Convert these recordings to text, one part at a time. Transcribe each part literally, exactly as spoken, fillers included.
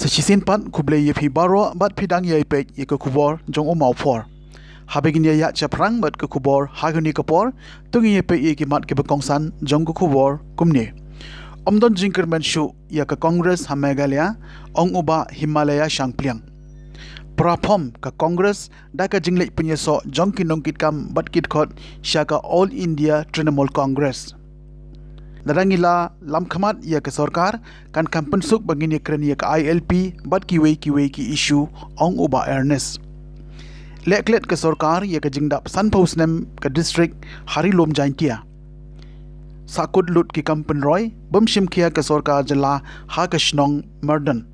Sa shisien pat khublei ïa phi baroh bad phi dang ïa peit ïa ka khubor jong u Mawphor. Haba ngin ïa ïaid shaphrang bad ka khubor ha kane ka por, to ngin ïa peit ïa ki mat kiba kongsan jong ka khubor kumne. Ym don jingkyrmen shuh ïa ka Congress ha Meghalaya, ong u Bah Himalaya Shangpliang. Pra phom ka Congress da ka jingleit pynïasoh jong ki nongkitkam bad ki dkhot sha ka All India Trinamool Congress. Lada ngi la lam khmat ïa ka sorkar, kan kham pynsuk ba ngin ïakren ïa ka I L P bad kiwei kiwei ki issue, ong u Bah Ernest. Leh klet ka sorkar ïa ka jingdap sanphew snem ka district ha Ri Lum Jaiñtia. Sahkut lut ki kam pynroi bym shim khia ka sorkar jylla ha ka shnong Mardon.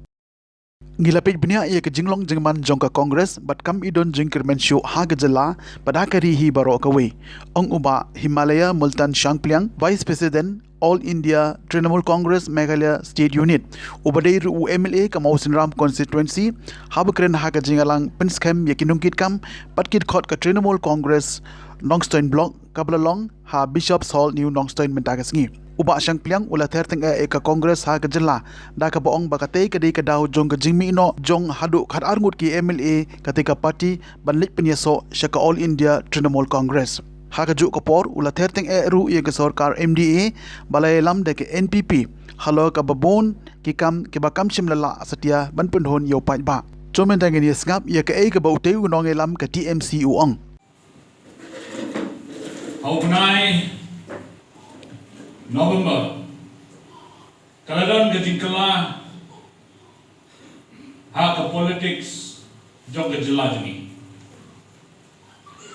Ngi la peit bniah ïa ka jinglong jingman jong ka Congress bad kam i don jingkyrmen shuh ha ka jylla bad ha ka ri hi baroh kawei, ong u Bah Himalaya Multan Shangpliang, Vice President, All India Trinamool Congress Meghalaya State Unit, uba dei ruh u M L A ka Mawsynram Constituency, haba kren ha ka jingïalang pynskhem ïa ki nongkitkam bad ki dkhot ka Trinamool Congress Nongstoiñ Block, kaba la long ha Bishop's Hall, New Nongstoiñ mynta ka sngi. U Bah Shangpliang u la ther tyngeh ïa ka Congress ha ka jylla da kaba ong ba katei ka dei ka daw jong ka jingmih noh jong haduh khatar ngut ki M L A katei ka party ban leit pynïasoh sha ka All India Trinamool Congress. Ha kajuh ka por u la ther tyngeh ruh ïa ka sorkar M D A ba la ïalam da ka N P P halor kaba bun ki kam kiba kam shym la lah satia ban pynhun ïa u paidbah. To mynta ngin ïa sngap ïa kaei kaba utei u nongïalam ka T M C u ong. Ha u bnai November ka la don ka jingkylla ha ka politics jong ka jylla jong ngi.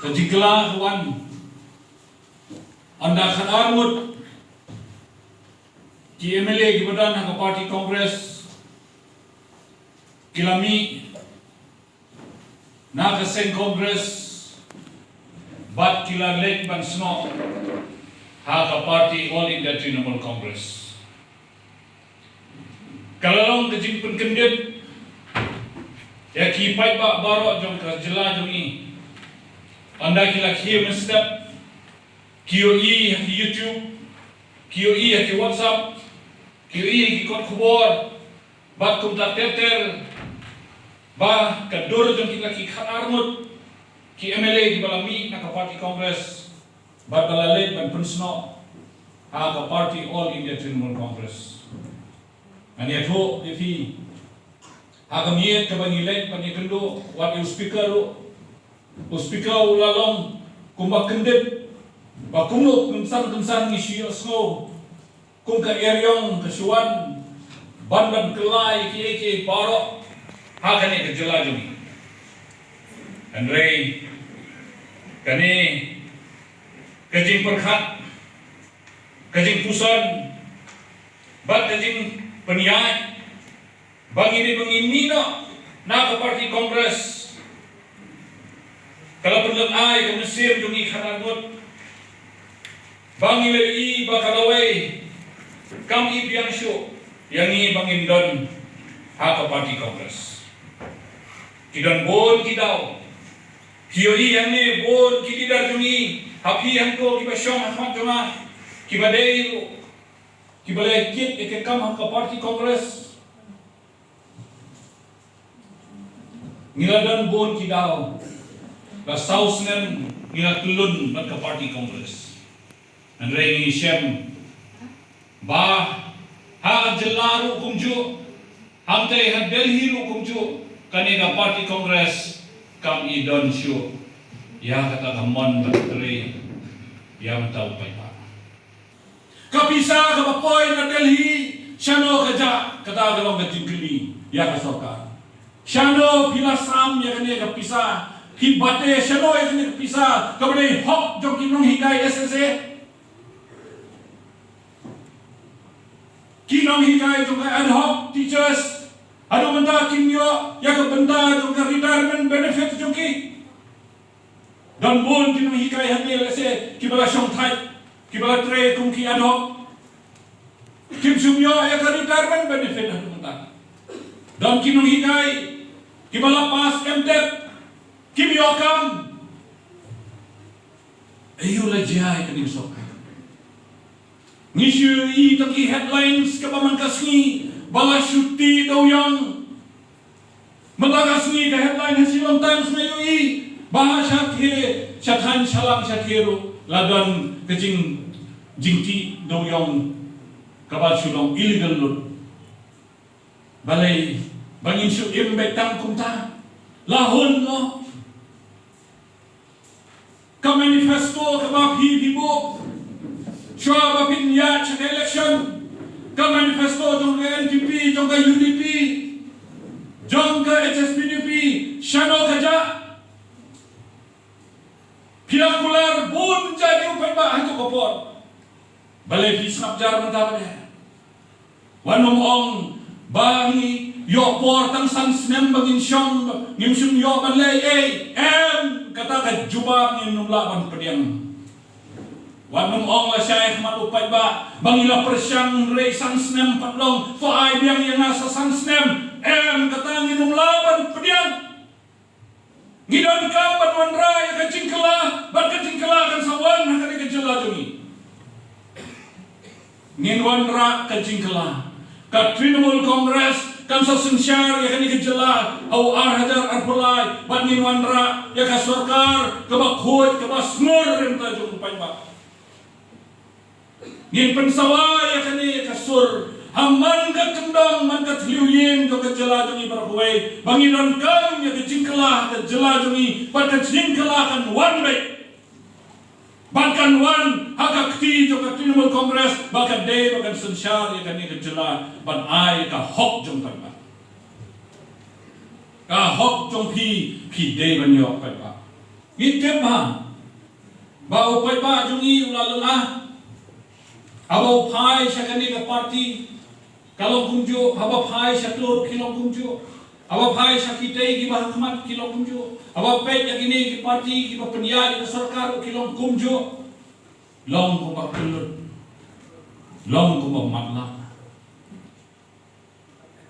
Ka jingkylla ka wan ynda khatar ngut ki M L A kiba don ha ka party Congress ki la mih na ka seng Congress bad ki la leit ban snoh ha ka party All India Trinamool Congress. Ka la long ka jingpynkyndit ïa ki paidbah baroh jong ka jylla jong ngi. Ynda ki la khie mynstep, ki ïohi ha ki YouTube, ki ïohi ha ki WhatsApp, ki ïohi ha ki kot khubor, bad kumta ter ter, ba ka dur jong ki la ki khatar ngut ki M L A kiba la mih na ka party Congress bad ba la leit ban pynsnoh ha ka party All India Trinamool Congress. Ngan ïathuh ïa phi, ha ka miet kaba ngi leit ban ïakynduh wat ïa u speaker ruh, u speaker u la long kumba kyndit ba kumno kynsan kynsan ngi shu ïohsngew kum ka eriong ka shu wan ban ban kylla ïa kiei kiei baroh ha kane ka jylla jong ngi. Hynrei kane ka jingpyrkhat, ka jingpuson bad ka jingpynïaid ba ngi dei ba ngin mih noh na ka party Congress ka la pynlong ai ka mynsiem jong ngi khatar ngut. Ba ngi la ïohi ba ka lawei kam i biang shuh ïa ngi ba ngin don ha ka party Congress. Ki don bun ki daw. Ki ïohi hangne bun ki leader jong ngi ha phi hangto kiba shong ha khmat jong nga, kiba dei ruh kiba la kit ïa ka kam ha ka party Congress. Ngi la don bun ki daw, la saw snem ngi la kyllun bad ka party Congress. Hynrei ngi shem ba ha ka jylla ruh kumjuh, hangtei ha Delhi ruh kumjuh, kane ka party Congress kam i don shuh ïa kata ka mon ban trei ïa uta u paidbah. Ka pisa kaba poi na Delhi, shano ka jah, kata ka long ka jingkylli ïa ka sorkar. Shano phi la sam ïa kane ka pisa, phi bate shano ïa kane ka pisa kaba dei hok jong ki nonghikai S S A? Ki nonghikai jong ka ad hoc teachers haduh mynta kim ïoh ïa ka bynta jong ka retirement benefit jong ki. Don bun ki nonghikai hangne lehse kiba la shong thait, kiba la trei kum ki ad hoc, kim shym ïoh ïa ka retirement benefit haduh mynta. Don ki nonghikai kiba la pass M.Tet, kim ïoh kam. Aïu la jia ïa kane ka sorkar? Ngi shu ïohi tang ki headlines kaba man ka sngi ba la shu tih da u ïong Mynta ka sngi ka headline ha Shillong Times nga ïohi ba ha shathie, sha thaiñ Shillong shathie ruh la don ka jing, jingtih dewiong kaba shu long illegal loot. Balei ba ngin shu im beit tang kumta? La hun mo. Ka manifesto kaba phi phi buh shuwa ba phin ïaid sha ka election, ka manifesto jong ka N P P, jong ka U D P, jong ka H S P D P, shano ka jah? Phi la kular bun jait ïa u paidbah ha kato ka por. Balei phi sngap jar mynta pat de? Wat nym ong ba ngi ïoh por tang san snem ba ngin shong, ngim shym ïoh ban leh ei ei. Em, kata ka jubab ngin nym lah ban pdiang. Wat nym ong lashai ha khmat u paidbah ba ngi la pyrshang hynrei san snem pat long, to ai biang ïa nga sa san snem. Em, kata ngin nym lah ban pdiang. Ngi donkam ban wanrah ïa ka jingkylla, bad ka jingkylla kan sa wan ha kane ka jylla jong ngi. Ngin wanrah ka jingkylla. Ka Trinamool Congress kan sa synshar ïa kane ka jylla ha u ar hajar arphew lai, bad ngin wanrah ïa ka sorkar kaba khuid, kaba sngur, ïa mynta jong u paidbah. Ngin pynsawa ïa kane ka sur ha man ka kyndong, man ka thliew ïing jong ka jylla jong ngi baroh kawei, ba ngi donkam ïa ka jingkylla ha ka jylla jong ngi, bad ka jingkylla kan wan beit. Bad kan wan ha ka kti jong ka Trinamool Congress, ba ka dei ba kan synshar ïa kane ka jylla, ban ai ka hok jong paidbah. Ka hok jong phi, phi dei ban ïoh paidbah. Ngi tip ba ba u paidbah jong ngi u la lyngngoh. Haba u phai sha kane ka party ka long kumjuh, haba phai sha tur ki long kumjuh, haba phai sha kitei kiba ha khmat ki long kumjuh, haba peit ïa kine ki party kiba pynïaid ïa ka sorkar ki long kumjuh. Long kumba kyllut, long kumba matlah.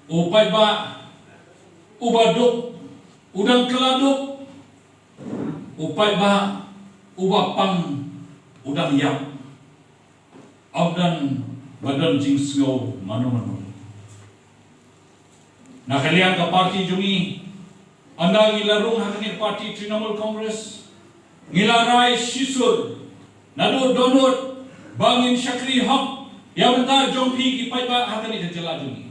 U paidbah uba duk u dang kylla duk. U paidbah uba pang u dang ïap. Ym don ba don jingsngew mano mano. Na ka liang ka party jong ngi, ynda ngi la rung ha kane ka party Trinamool Congress, ngi la rai shisur naduh dohnud ba ngin shakri hok ïa bynta jong phi ki paidbah ha kane ka jylla jong ngi.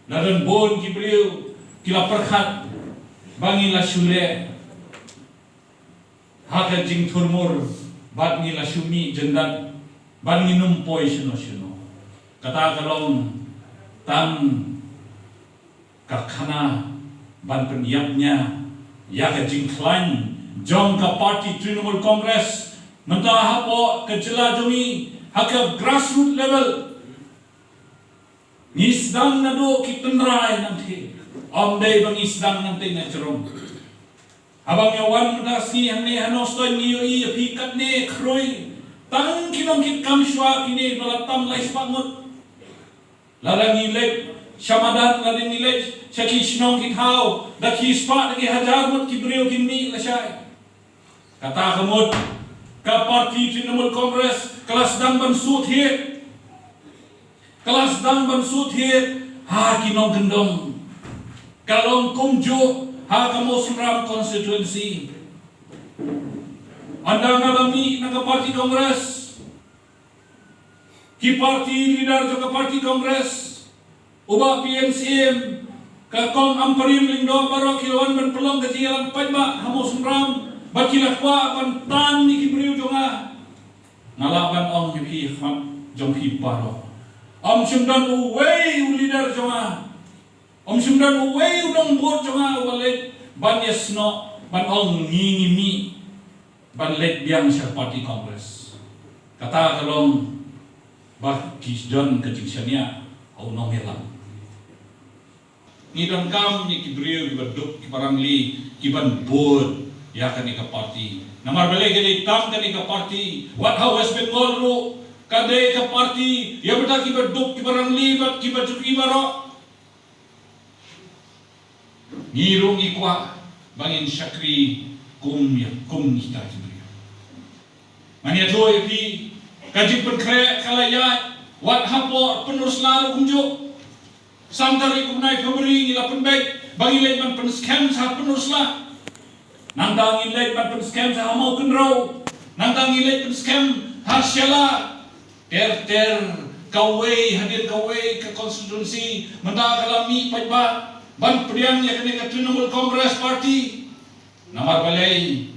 La don bun ki briew ki la pyrkhat ba ngi la shu leh ha ka jingthurmur bad ngi la shu mih jyndat bad ngin ym poi shano shano. Kata ka long tang ka khana ban pynïap nia ïa ka jingkhlaiñ jong ka party Trinamool Congress mynta hapoh ka jylla jong ngi ha ka grassroots level. Ngi sdang naduh ki tynrai nangtei, ym dei ba ngi sdang nangtei na jrong. Haba ngi wan mynta sngi hangne ha Nongstoiñ ngi ïohi ïa phi katne khrui. Tang ki nongkitkam shuwa kine ba la tam lai spah ngut. Lada ngi leit sha madan, lada ngi leit sha ki shnong ki thaw, da ki spah da ki hajar ngut ki briew kin mih lashai. Kata ka mut ka party Trinamool Congress ka la sdang ban shu thied. Ka la sdang ban shu thied ha ki nongkyndong. Ka long kumjuh ha ka Mawsynram constituency. Ynda nga la mih na ka party Congress, ki party leader jong ka party Congress, u Bah P N C M, ka Kong Ampareen Lyngdoh baroh ki la wan ban pynlong ka jingïalang paidbah ha Mawsynram, bad ki la kwah ban tan ïa ki briew jong nga. Nga lah ban ong ïa phi ha khmat jong phi baroh, ym shym don uwei u leader jong nga, ym shym don uwei u nongbud jong nga uba leit ban ïasnoh ban ong ngi ngi mih ban leit biang sha party Congress. Kata ka long ba ki don ka jingshaniah ha u nongïalam. Ngi donkam ïa ki briew kiba duk, kiba rangli, kiban bud ïa kane ka party. Namar balei ka dei tang kane ka party? Wat ha West Bengal ruh ka dei ka party ïa bynta kiba duk, kiba rangli bad kiba juki baroh. Ngi ruh ngi kwah ba ngin shakri kum ïa, kum kita ki briew. Ngan ïathuh ïa phi, ka jingpynkhreh ka la ïaid, wat hapoh Pynursla ruh kumjuh. San tarik u bnai February ngi la pynbeit Ba ngi leit ban pynskhem sha Pynursla. Nangta ngi leit ban pynskhem sha Mawkynrew. Nangta ngi leit pynskhem ha Shella. Ter ter kawei hadien kawei ka constituency mynta ka la mih paidbah ban pdiang ïa kane ka Trinamool Congress Party. Namar balei?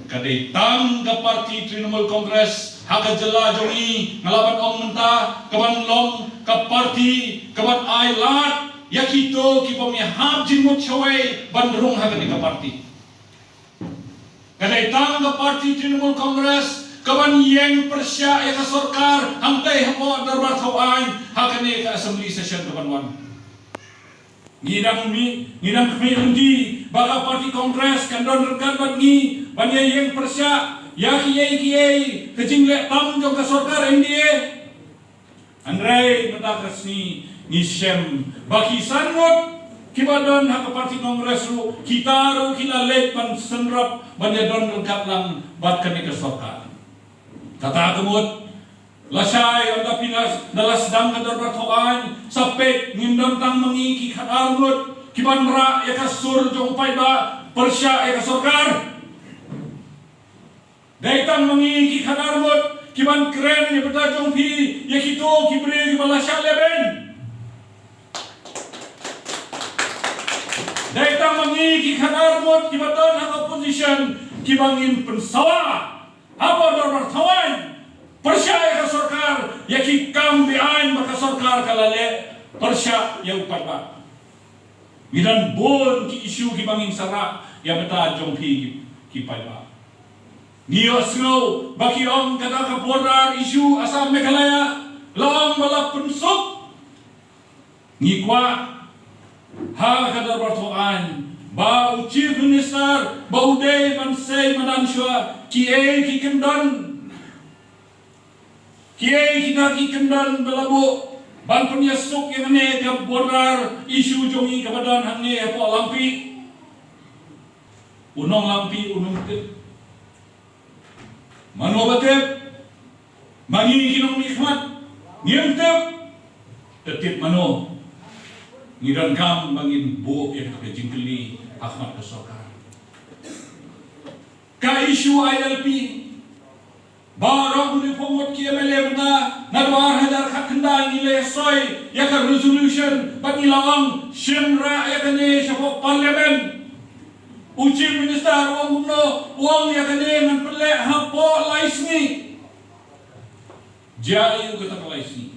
Ka dei tang ka party Trinamool Congress ha ka jylla jong ngi, nga la ban ong mynta, ka ban long ka party ka ban ai lad ïa kito ki bym ïahap jingmut shawei ban rung ha kane ka party. Ka dei tang ka party Trinamool Congress ka ban ïeng pyrshah ïa ka sorkar hangtei hapoh Dorbar Thawaiñ ha kane ka assembly session ka ban wan. Ngi dang mi, ngi dang khmih lynti ba ka party Congress kan don ryngkat bad ngi ban ïa ïeng pyrshah ïa kiei kiei ka jingleh tam jong ka sorkar N D A. Hynrei mynta ka sngi ngi shem ba ki san ngut kiba don ha ka party Congress ruh, kita ruh ki la leit ban synrap ban ïa don ryngkat lang bad kane ka sorkar. Kata ka mut, lashai ynda phi la, ynda la sdang ka Dorbar Thawaiñ, sa peit ngin don tang ma ngi ki khatar ngut ki ban rah ïa ka sur jong u paidbah pyrshah ïa ka sorkar. Dei tang ma ngi ki khatar ngut ki ban kren ïa bynta jong phi ïa kito ki briew kiba la shah lehbeiñ. Dei tang ma ngi ki khatar ngut kiba don ha ka position kiba ngin pynsawa hapoh Dorbar Thawaiñ pyrshah ïa ka sorkar ïa ki kam beaiñ ba ka sorkar ka la leh pyrshah ïa u paidbah. Ngi don bun ki issue kiba ngin sa rah ïa bynta jong phi ki, ki paidbah. Ngi ïohsngew ba ki ong kata ka border issue Assam Meghalaya la ong ba la pynsuk. Ngi kwah ha ka Dorbar Thawaiñ ba u Chief Minister ba u dei ban sei madan shuwa kiei ki kyndon, kiei kita ki kyndon ba la buh ban pynïasuk ïa kane ka border issue jong ngi kaba don hangne hapoh Langpih. U nong Langpih u nongtip. Mano ba tip? Ma ngi ki nongmihkhmat ngim tip. Te tip mano? Ngi donkam ba ngin buh ïa kata ka jingkylli ha khmat ka sorkar. Ka issue I L P. Baroh hynriewphew ngut ki M L A mynta, naduh ar hajar khatkhyndai ngi la soi ïa ka resolution bad ngi la ong shim rah ïa kane shapoh Parliament. U Chief Minister u ong kumno? U ong ïa kane ngan pynleh hapoh lai sngi. Jia aiu kata ka lai sngi?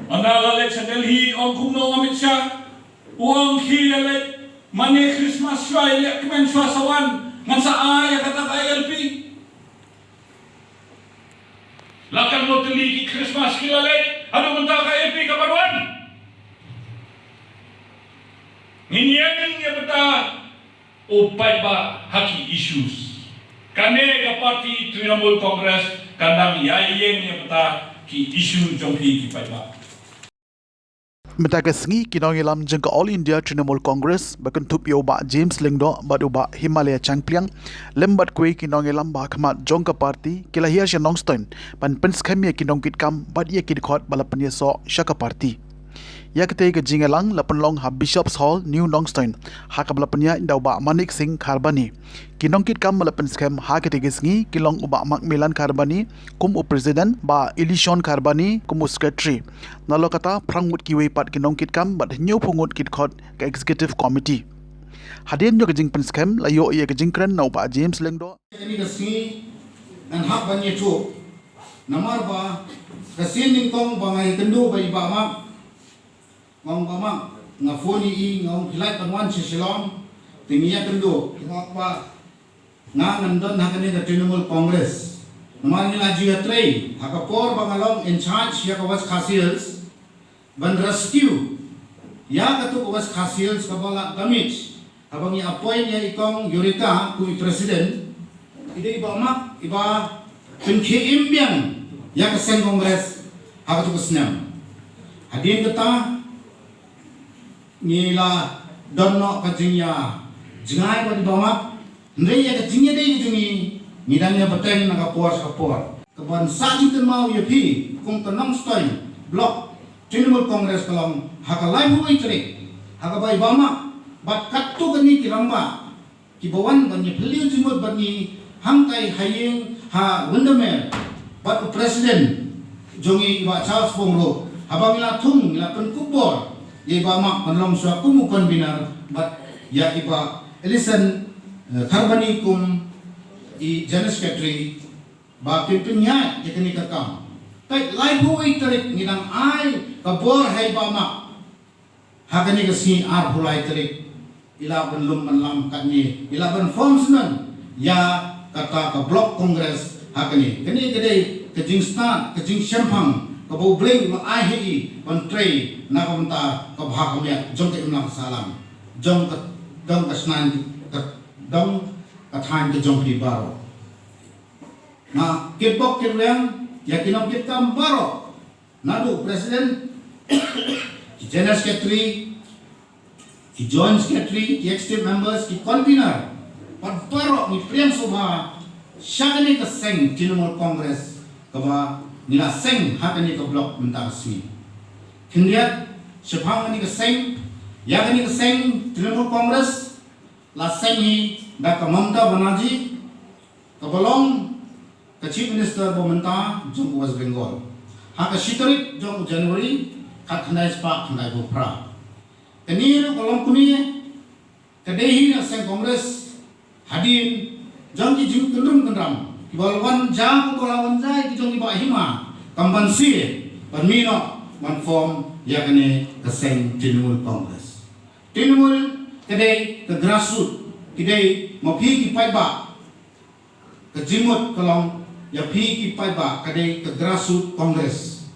Ynda la leit sha Delhi, ong kumno Amit Shah? U ong khie ïaleit mane Christmas shuwa, ïaleit kmen shuwa sa wan, ngan sa ai ïa kata ka I L P. La katno tylli ki Christmas ki la leit, haduh mynta ka I L P kam pat wan. Ngin ïeng ïa bynta u paidbah ha ki issues. Kane ka party Trinamool Congress kan dang ïa ïeng ïa bynta ki issue jong phi ki paidbah. Mynta ka sngi ki nongïalam jong ka All India Trinamool Congress ba kynthup ïa u Bah James Lyngdoh bad u Bah Himalaya Shangpliang, lem bad kiwei ki nongïalam ba ha khmat jong ka party ki la hiar sha Nongstoiñ ban pynskhem ïa ki nongkitkam bad ïa ki dkhot ba la pynïasoh sha ka party. Ïa katei ka jingïalang la pynlong ha Bishops Hall, New Nongstoiñ, ha kaba la pynïaid da u Bah Manik Singh Kharbani. Ki nongkitkam ba la pynskhem ha katei ka sngi ki long u Bah Macmillan Kharbani kum u President, Bah Elishon Kharbani kum u Secretary. Nalor kata, phra ngut kiwei pat ki nongkitkam bad hynñiewphew ngut ki dkhot ka Executive Committee. Hadien jong ka jingpynskhem la ïoh ïa ka jingkren na u Bah James Lyngdoh. Kane ka sngi ngan hap ban ïathuh. Namar ba ka sien nyngkong ba nga ïakynduh bad i Bah Mak, nga ong, Bah Mak, nga phone ïa i, nga ong phi lah ban wan sha Shillong, te ngi ïakynduh. Te nga ong ba nga ngan don ha kane ka Trinamool Congress. Namar ngi la ju ïatrei ha ka por ba nga long in charge ïa ka West Khasi Hills ban rescue ïa katei ka West Khasi Hills kaba la damage. Haba ngi appoint ïa i Kong Yurika kum i president, i dei i Bah Mak iba pynkhie im biang ïa ka seng Congress ha katei ka snem. Hadien kata ngi la don noh ka jingïajngai bad i Bah Mak. Hynrei ïa ka jingïadei ka jong ngi, ngi dang ïa bteng na ka por sha ka por. Ka ban sah jingkynmaw ïa phi kum ka Nongstoiñ Block Trinamool Congress ka long ha ka laiphew wei tarik, ha kaba i Bah Mak Bad katto katne ki rangbah kiba wan ban ïa phylliew jingmut bad ngi hangtai ha ïing ha Windermere, bad u president jong ngi i Bah Charles Pong ruh, haba ngi la thung ngi la pynkup bor ïa i Bah Mak ban long shuwa kum u convener bad ïa i Bah Ellison, eh, Kharbani kum i general secretary, ba kin pynïaid ïa kane ka kam. Peit, laiphew wei tarik ngi dang ai ka bor ha i Bah Mak. Ha kane ka sngi arphew lai tarik i lah ban lum ban lam katne, i lah ban form snem ïa kata ka block congress ha kane. Kane ka dei ka jingstad, ka jingshemphang kaba U Blei u la ai ha i ban trei na ka bynta ka bha ka miat jong ka imlang ka sahlang, jong ka dong ka shngaiñ, ka dong ka thaiñ ka jong phi baroh. Nga kitbok kitrwiang ïa ki nongkitkam baroh, naduh president, ki general secretary, ki joint secretary, ki executive members, ki convener, bad baroh ngi pyrshang sngewbha sha kane ka seng Trinamool Congress kaba ngi la seng ha kane ka block mynta ka sngi. Khyndiat, shaphang kane ka seng, ïa kane ka seng Trinamool Congress la seng hi da ka Mamata Banerjee, kaba long ka Chief Minister ba mynta jong ka West Bengal, ha ka shi tarik jong u January khatkhyndai spah khyndaiphew phra. Kane ruh ka long kumne, ka dei hi na seng Congress hadien jong ki jingkynrum kynram kiba la wan ja, kiba la wan ja ki jong ki Bah Hima, kam banse ban mih noh ban form ïa kane ka seng Trinamool Congress. Trinamool ka dei ka grassroots, ki dei ma phi ki paidbah. Ka jingmut ka long ïa phi ki paidbah, ka dei ka grassroots congress.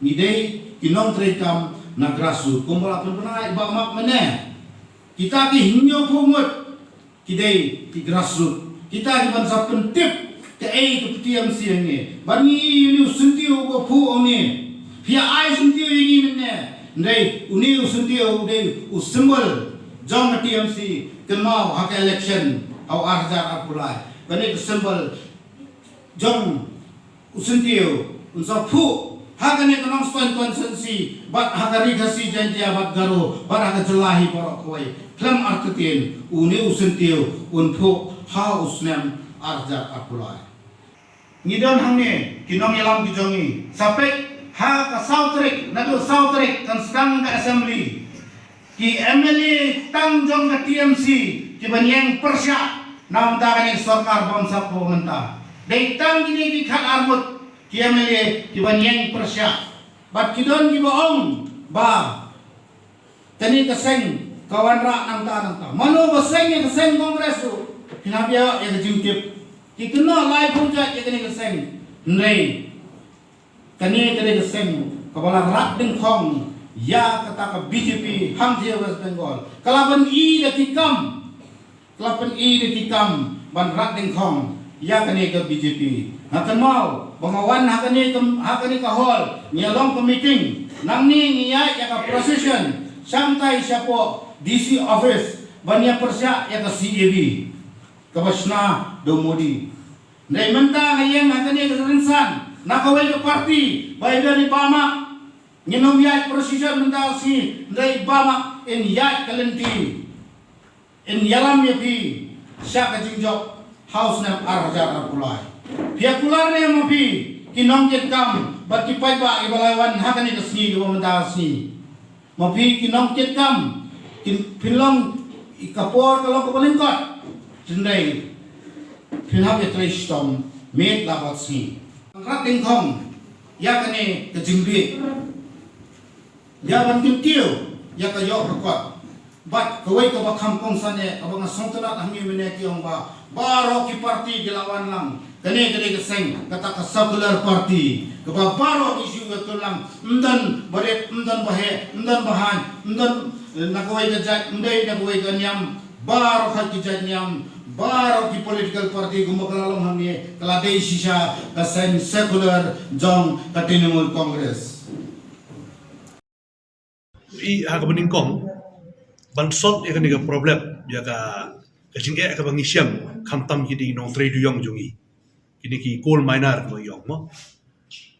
Ngi dei ki nongtrei kam na grassroots, kumba la pynbna i Bah Mak mynne. Kita ki hynñiewphew ngut ki dei ki grassroots, kita ki ban sa pyntip kaei ka T M C hangne. Bad ngi ïohi une u syntiew uba phuh hangne, phi ïa ai syntiew ïa ngi mynne. Hynrei une u syntiew u dei u symbol jong ka T M C. Kynmaw ha ka election ha u ar hajar arphew lai, kane ka symbol jong u syntiew un sa phuh ha kane ka Nongstoiñ constituency bad ha ka Ri Khasi Jaiñtia bad Garo bad ha ka jylla hi baroh kawei. Khlem artatien une u syntiew un phuh ha u snem ar hajar arphew lai. Ngi don hangne ki nongïalam ki jong ngi, sa peit ha ka saw tarik, naduh saw tarik kan sdang ka assembly. Ki M L A tang jong ka T M C ki ban ïeng pyrshah na ka bynta kane ka sorkar bym sap ka mynta. Dei tang kine ki khat ar ngut ki M L A ki ban ïeng pyrshah. Bad ki don kiba ong ba kane ka seng ka wanrah nangta nangta. Mano ba seng ïa ka seng Congress ruh, phin hap ïoh ïa ka jingtip. Ki kynnoh laiphew jait ïa kane ka seng. Hynrei kane ka dei ka seng kaba la rat dyngkhong ïa kata ka B J P hangtei West Bengal. Ka la pyni da ki kam, ka la pyni da ki kam ban rat dyngkhong ïa kane ka B J P. Nga kynmaw ba nga wan ha kane ka, ha kane ka hall, ngi ïa long ka meeting, nangne ngi ïaid ïa ka procession shangtai shapoh D C office ban ïa pyrshah ïa ka C A A kaba shna da u Modi. Hynrei mynta nga ïeng ha kane ka rynsan na kawei ka party ba i don i Bah Mak. Ngin ym ïaid procession mynta ka sngi, hynrei i Bah Mak in ïaid ka lynti, in ïalam ïa phi sha ka jingjop ha u snem ar hajar arphew lai. Phi ïa kular ne ma phi ki nongkitkam bad ki paidbah kiba la wan ha kane ka sngi kaba mynta ka sngi? Ma phi ki nongkitkam, kin, phin long, i ka por ka long kaba lyngkot. Hynrei phin hap ïa trei shitom miet la bad sngi. Rat dyngkhong ïa kane ka jingbieit, ïa ban kyntiew ïa ka ïoh record. Bad kawei kaba kham kongsan eh, kaba nga sngewtynnat hangne mynne ki ong ba baroh ki party ki la wan lang. Kane ka dei ka seng kata ka secular party kaba baroh ki shu ïathuh lang, ym don barit, ym don baheh, ym don bahaiñ, ym don, eh, na kawei ka jait, ym dei na kawei ka niam. Baroh ki jait niam, baroh ki political party kumba ka la long hangne, ka la dei shisha ka seng secular jong ka Trinamool Congress. I ha kaba nyngkong ban solve ïa kane ka problem, ïa ka, ka jingeh kaba ngi shem, khamtam ki dei nongtrei duyong jong ngi, kine ki coal miner kaba ïong mo.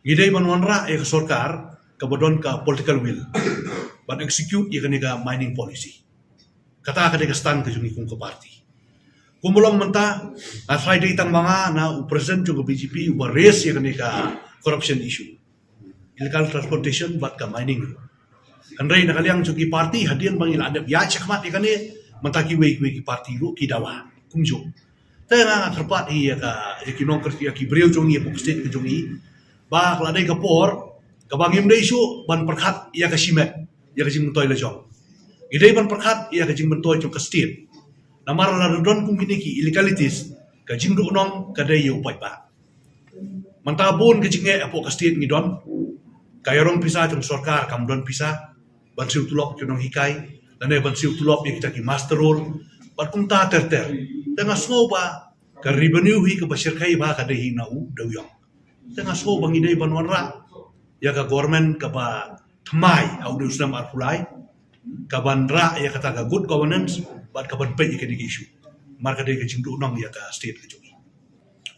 Ngi dei ban wanrah ïa ka sorkar kaba don ka political will ban execute ïa kane ka mining policy. Kata ka dei ka stand ka jong ngi kum ka party. Kumba long mynta, nga tharai dei tang ma nga na u president jong ka B J P uba raise ïa kane ka corruption issue. Illegal transportation bad ka mining. Hynrei na ka liang jong ki party hadien ba ngi la dep ïaid shakhmat ïa kane, mynta kiwei kiwei ki party ruh ki dawa kumjuh. Te nga nga kyrpad hi ïa ka, ïa ki nongkyrpad, ïa ki briew jong ngi, ïa ka state ka jong ngi, ba ka la dei ka por kaba ngim dei shuh ban pyrkhat ïa ka shimet, ïa ka jingmyntoi la jong. Ngi dei ban pyrkhat ïa ka jingmyntoi jong ka state. Namar lada don kum kine ki illegalities, ka jingduhnong ka dei ïa u paidbah. Mynta bun ka jingeh hapoh ka state ngi don. Ka ïarong pisa jong sorkar kam don pisa ban siew tulop ki nonghikai, lane ban siew tulop ïa kita ki master roll, bad kumta ter ter. Te nga sngew ba ka revenue hi kaba shyrkhei ba ka dei hi na u dewiong. Te nga sngew ba ngi dei ban wanrah ïa ka government kaba thymmai ha u dei u snem arphew lai, kaban rah ïa kata ka good governance bad kaban peit ïa kane ka issue. Namar ka dei ka jingduhnong ïa ka state ka jong ngi.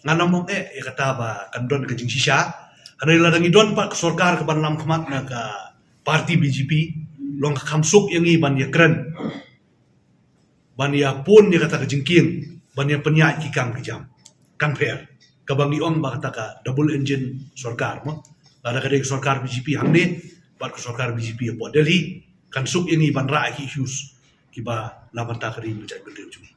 Ngan ym ong eh ïa kata ba kan don ka jingshisha. Hynrei lada ngi don pat ka sorkar kaban lam khmat na ka party B J P, long ka kham suk ïa ngi ban ïakren, ban ïa pun ïa kata ka jingkieng, ban ïa pynïaid ki kam ki jam. Kan pher. Kaba ngi ong ba kata ka double engine sorkar mo. Lada ka dei ka sorkar B J P hangne bad ka sorkar B J P hapoh Delhi, kan suk ïa ngi ban rah ïa ki issues kiba na bynta ka ri ba jaitbynriew jong ngi.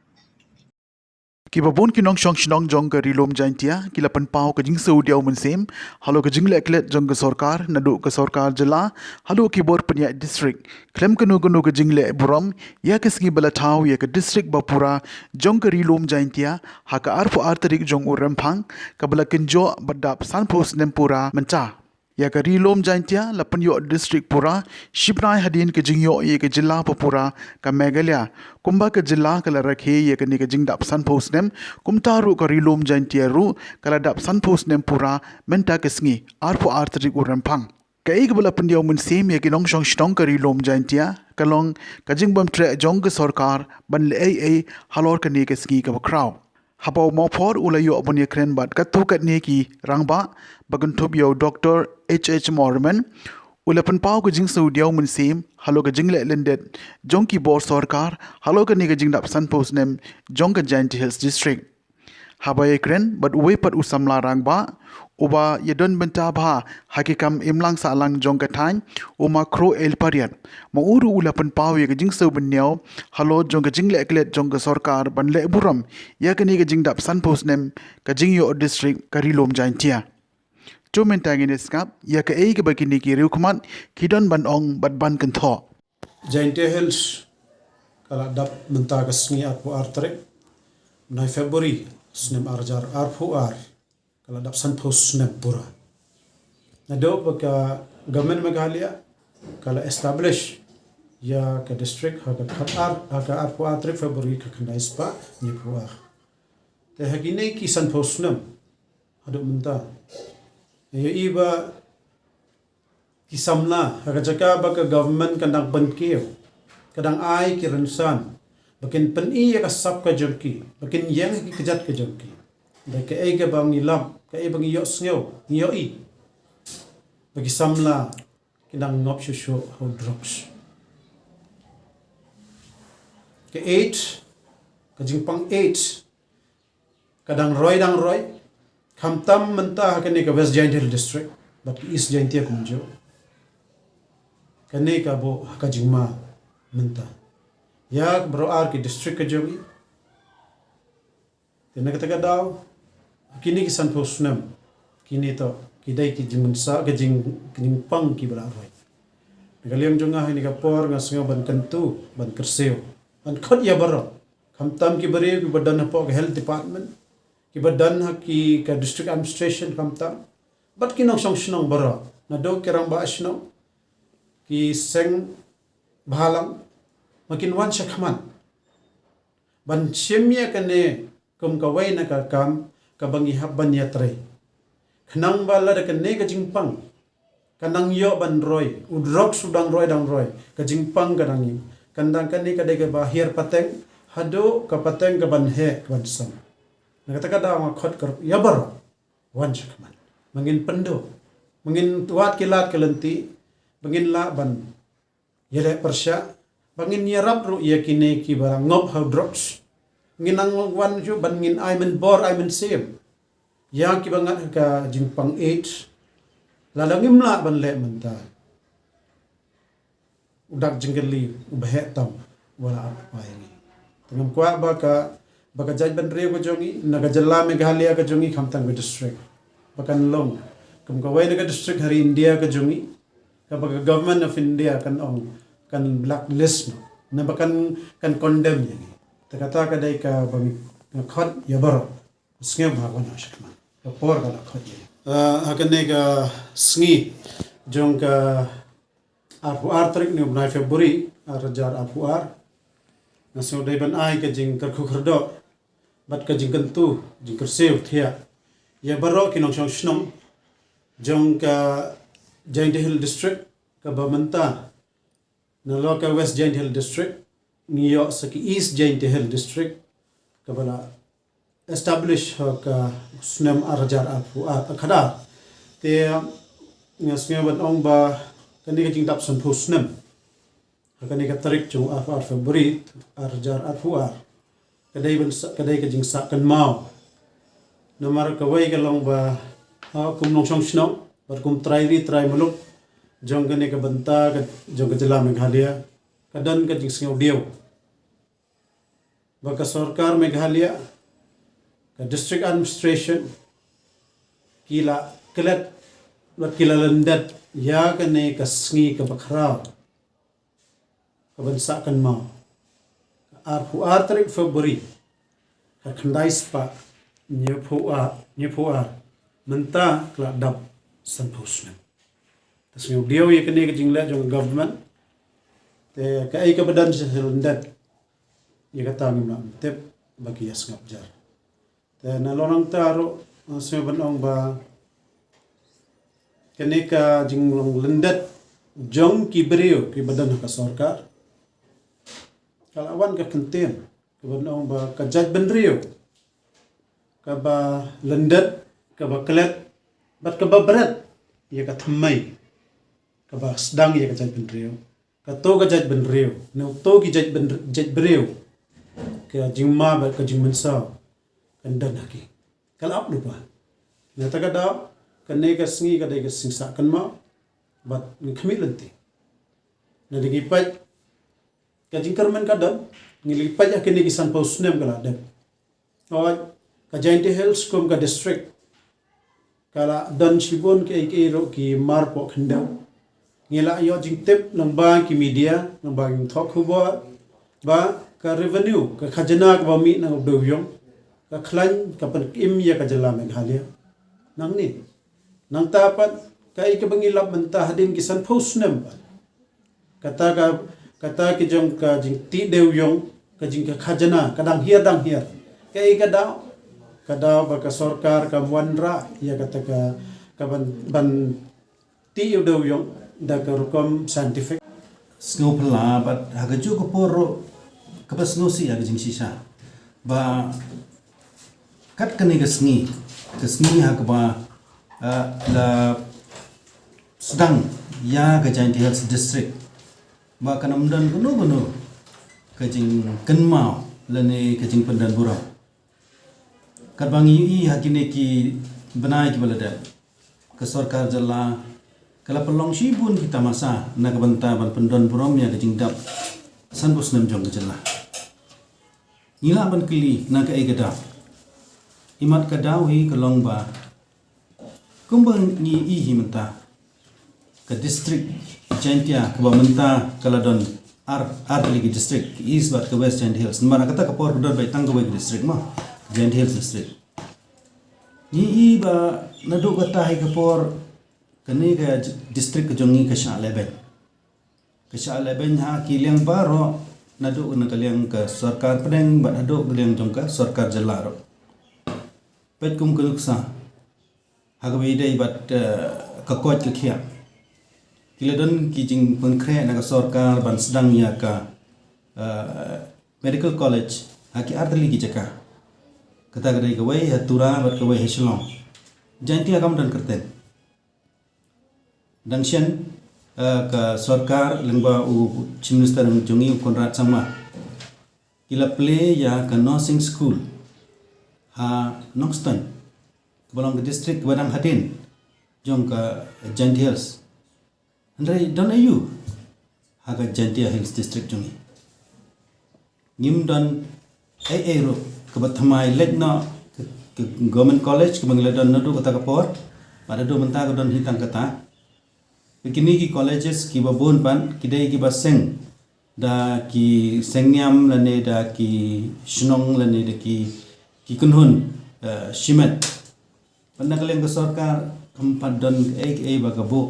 Kiba bun ki nongshong shnong jong ka Ri Lum Jaintia ki la pynpaw ka jingsngewdiaw mynsiem halor ka jingleh klet jong ka sorkar, naduh ka sorkar jylla haduh ki bor pynïaid district, khlem kano kano ka jingleh burom ïa ka sngi ba la thaw ïa ka district ba pura jong ka Ri Lum Jaintia ha ka arphew ar tarik jong u Rymphang, kaba la kynjoh bad dap sanphew snem pura mynta. Ïa ka Ri Lum Jaintia la pynïoh district pura shibnai hadien ka jingïoh ïa ka jylla ba pura ka Meghalaya. Kumba ka jylla ka la rakhe ïa kane ka jingdap sanphew snem, kumta ruh ka Ri Lum Jaintia ruh ka la dap sanphew snem pura mynta ka sngi, arphew ar tarik u Rymphang. Kaei kaba la pyndiaw mynsiem ïa ki nongshong shnong ka Ri Lum Jaintia ka long ka jingbymtreh jong ka sorkar ban leh ei ei halor kane ka sngi kaba khraw. Haba u Mawphor u la ïoh ban ïakren bad katto katne ki rangbah, ba kynthup ïa u Doctor H H Mawrymen, u la pynpaw ka jingsngewdiaw mynsiem halor ka jingleh lyndet jong ki bor sorkar halor kane ka jingdap sanphew snem jong ka Jaintia Hills District. Haba ïakren bad uwei pat u samla rangbah uba ïadon bynta bha ha ki kam imlang sahlang jong ka thaiñ, u Ma Khroh L Pariat, ma u ruh u la pynpaw ïa ka jingsngewbynniaw halor jong ka jingleh klet jong ka sorkar ban leh burom ïa kane ka jingdap sanphew snem ka jingïoh district ka Ri Lum Jaintia. To mynta ngin ïa sngap ïa kaei kaba kine ki riewkhmat ki don ban ong bad ban kynthoh. Jaintia Hills ka la dap mynta ka sngi arphew ar tarik bnai February snem ar hajar arphew ar, ka la dap sanphew snem pura. Naduh ba ka Government Meghalaya ka la establish ïa ka district ha ka khatar, ha ka arphew ar tarik February ka khyndai spah hynñiewphew ar. Te ha kine ki sanphew snem haduh mynta, ïa i ba ki samla ha ka jaka ba ka government ka dang pynkiew, ka dang ai ki rynsan ba kin pyni ïa ka sap ka jong ki, ba kin ïeng ha ki kjat ka jong ki. Da kaei kaba ngi lap, kaei ba ngi ïohsngew, ngi ïohi ba ki samla ki dang ngop shuh shuh ha u drugs. Ka AIDS, ka jingpang AIDS ka dang roi, dang roi, khamtam mynta ha kane ka West Jaintia Hills District bad ka East Jaintia kumjuh. Kane ka buh ha ka jingma mynta ïa baroh ar ki district ka jong ngi. Te na kata ka daw, kine ki sanphew snem, kine to ki dei ki jingmynsaw, ki jing, ki jingpang kiba la roi. Na ka liang jong nga ha kane ka por nga sngew ban kyntu, ban kyrsiew, ban khot ïa baroh, khamtam ki briew kiba don hapoh ka health department, kiba don ha ki ka district administration khamtam, bad ki nongshong shnong baroh, naduh ki rangbah shnong, ki seng bhalang, ba kin wan shakhmat ban shim ïa kane kum kawei na ka kam kaba ngi hap ban ïatrei. Khnang ba lada kane ka jingpang ka nang ïoh ban roi, u drugs u dang roi, dang roi, ka jingpang ka dang ïoh. Kan dang kane ka dei kaba hiar pateng haduh ka pateng ka ban heh ka ban sem. Na kata ka daw nga khot ka ruh ïa baroh, wan shakhmat. Ba ngin pynduh, ba ngin wad ki lad ki lynti, ba ngin lah ban ïaleh pyrshah, Ba ngin ïarap ruh ïa kine kiba ngop ha drugs. Ngin nang wan ju ban ngin ai mynbor ai mynsiem ïa kiba ngat ha ka jingpang AIDS. Lada ngim lah ban leh mynta, u dak jingkylli uba heh tam u la ap ïa ngi. Te ngam kwah ba ka, ba ka jaitbynriew ka jong ngi na ka jylla Meghalaya ka jong ngi, khamtam ka district, ba kan long kum kawei na ka district ha ri India ka jong ngi, kaba ka Government of India kan ong, kan blacklist noh, naba kan, kan condemn ïa ngi. Te kata ka dei kaba ngi khot ïa baroh. Sngewbha wan sha khmat, ka por ka la khot ïa ngi. Ah, ha kane ka sngi jong ka arphew ar tarik ne u bnai February ar hajar arphew ar, nga sngew dei ban ai ka jingkyrkhu kyrdoh bad ka jingkyntu, jingkyrsiew thiah ïa baroh ki nongshong shnong jong ka Jaintia Hills District, kaba mynta na la ka West Jaintia Hills District ngi ïoh sa ki East Jaintia Hills District, kaba la establish ha ka snem ar hajar arphew ar, khadar. Te nga sngew ban ong ba kane ka jingdap sanphew snem ha kane ka tarik jong arphew ar February ar hajar arphew ar, ka dei ban sa, ka dei ka jingsah kynmaw. Namar kawei ka long ba, ha, kum nongshong shnong bad kum trai ri trai muluk jong kane ka bynta ka, jong ka jylla Meghalaya, ka don ka jingsngewdiaw ba ka sorkar Meghalaya, ka district administration, ki la klet bad ki la lyndet ïa kane ka sngi kaba khraw, ka ban sah kynmaw. Ka arphew ar tarik February, ka khyndai spah hynñiewphew ar, hynñiewphew ar, mynta ka la dap sanphew snem. Te sngewdiaw ïa kane ka jingleh jong ka government. Te kaei kaba don sha lyndet, ïa kata ngim lah ban tip ba ki ïa sngap jar. Te na la nangta ruh, eh, sngewbha ban ong ba kane ka jinglong lyndet jong ki briew kiba don ha ka sorkar, ka la wan ka kyntien kaban ong ba ka jaitbynriew kaba lyndet, kaba klet bad kaba bret ïa ka thymmei kaba sdang ïa ka jaitbynriew. Kato ka jaitbynriew, ne uto ki jaitbyn-, jaitbriew, ka jingma bad ka jingmynsaw kan don ha ki. Ka la ap lypa. Na kata ka daw, kane ka sngi ka dei ka sngi sah kynmaw bad ngi khmih lynti. Na dei ngi peit, ka jingkyrmen ka don, ngi la peit ha kine ki sanphew snem ka la dep. Hooid, ka Jaintia Hills kum ka district ka la don shibun kiei kiei ruh ki marpoh khyndew. Ngi la ïoh jingtip lyngba ki media, lyngba ki thoh khubor, ba ka revenue, ka khajna kaba mih na u dewiong, ka khlaiñ, ka pynim ïa ka jylla Meghalaya. Nangne, nangta pat kaei kaba ngi lap mynta hadien ki sanphew snem pat, kata ka, kata ki jong ka jingtih dewiong, ka jing ka khajna ka dang hiar, dang hiar. Kaei ka daw? Ka daw ba ka sorkar kam wanrah ïa kata ka, ka ban, ban tih ïa u dewiong da ka rukom scientific. Sngewphylla bad ha kajuh ka por ruh kaba sngewsih ïa ka jingshisha ba kat kane ka sngi, ka sngi ha kaba, ah, la sdang ïa ka Jaintia Hills District, ba kan ym don kano kano ka jingkynmaw lane ka jingpyndonburom. Katba ngi ïohi ha kine ki bnai kiba la dep, ka sorkar jylla ka la pynlong shibun ki tamasa na ka bynta ban pyndonburom ïa ka jingdap sanphew snem jong ka jylla. Ngi lah ban kylli na kaei ka daw? Imat ka daw hi ka long ba kumba ngi ïohi mynta, ka district Jaintia kaba mynta ka la don ar, ar tylli ki district, ka East bad ka West Jaintia Hills. Namar kata ka por ka don beit tang kawei ka district mo, Jaintia Hills District. Ngi ïohi ba naduh kata hi ka por kane ka j-, district ka jong ngi ka shah lehbeiñ. Ka shah lehbeiñ ha ki liang baroh, naduh na ka liang ka sorkar pdeng bad naduh ka liang jong ka sorkar jylla ruh. Peit kum ka nuksa ha kaba ïadei bad, eh, ka koit ka khiah. Ki la don ki jingpynkhreh na ka sorkar ban sdang ïa ka, eh, medical college ha ki artylli ki jaka. Kata ka dei kawei ha Tura bad kawei ha Shillong. Jaintia kam don kyrteng. Dang shen, eh, ka sorkar lyngba u Chief Minister jong ngi u Conrad Sangma, ki la plie ïa ka nursing school ha Nongstoiñ, kaba long ka district kaba dang hadien jong ka Jaintia Hills. Hynrei don aïu ha ka Jaintia Hills District jong ngi? Ngim don ei ei ruh kaba thymmai leit noh ka, ka Government College kaba ngi la don naduh kata ka por, bad haduh mynta ka don hi tang kata. Bad kine ki colleges kiba bun pat ki dei kiba seng da ki seng niam lane da ki shnong lane da ki, ki kynhun, eh, shimet. Bad na ka liang ka sorkar kam pat don ei ei ba ka buh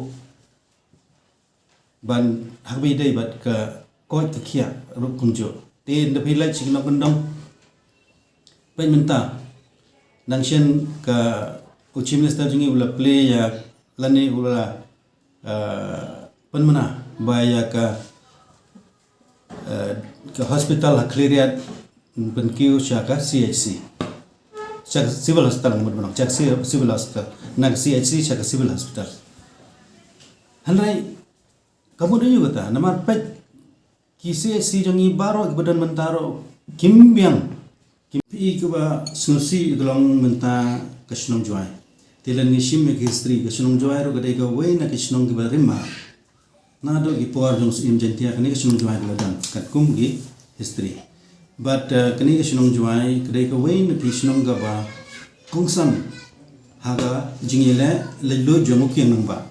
ban hap ban ïadei bad ka koit ka khiah ruh kumjuh. Te ynda phi leit sha ki nongkyndong, peit mynta, nang shen ka u Chief Minister jong ngi u la plie ïa lane u la, eh, pynmynna ba ïa ka, eh, ka hospital ha Khliehriat pynkiew sha ka C H C, sha ka Civil Hospital, ngan mut ban ong sha ka Ci-, Civil Hospital, na ka C H C sha ka Civil Hospital. Hynrei ka mut aïu kata? Namar peit, ki C H C jong ngi baroh kiba don mynta ruh kim biang. Ki phi, kaba sngewsih ka long mynta ka shnong Jowai. Te lada ngi shim ïa ka history, ka shnong Jowai ruh ka dei kawei na ki shnong kiba rim bha. Naduh ki por jong u Syiem Jaintia kane ka shnong Jowai ka la don katkum ki history. Bad, eh, kane ka shnong Jowai ka dei kawei na ki shnong kaba kongsan ha ka jingïaleh laitluid jong u Kiang Nangbah.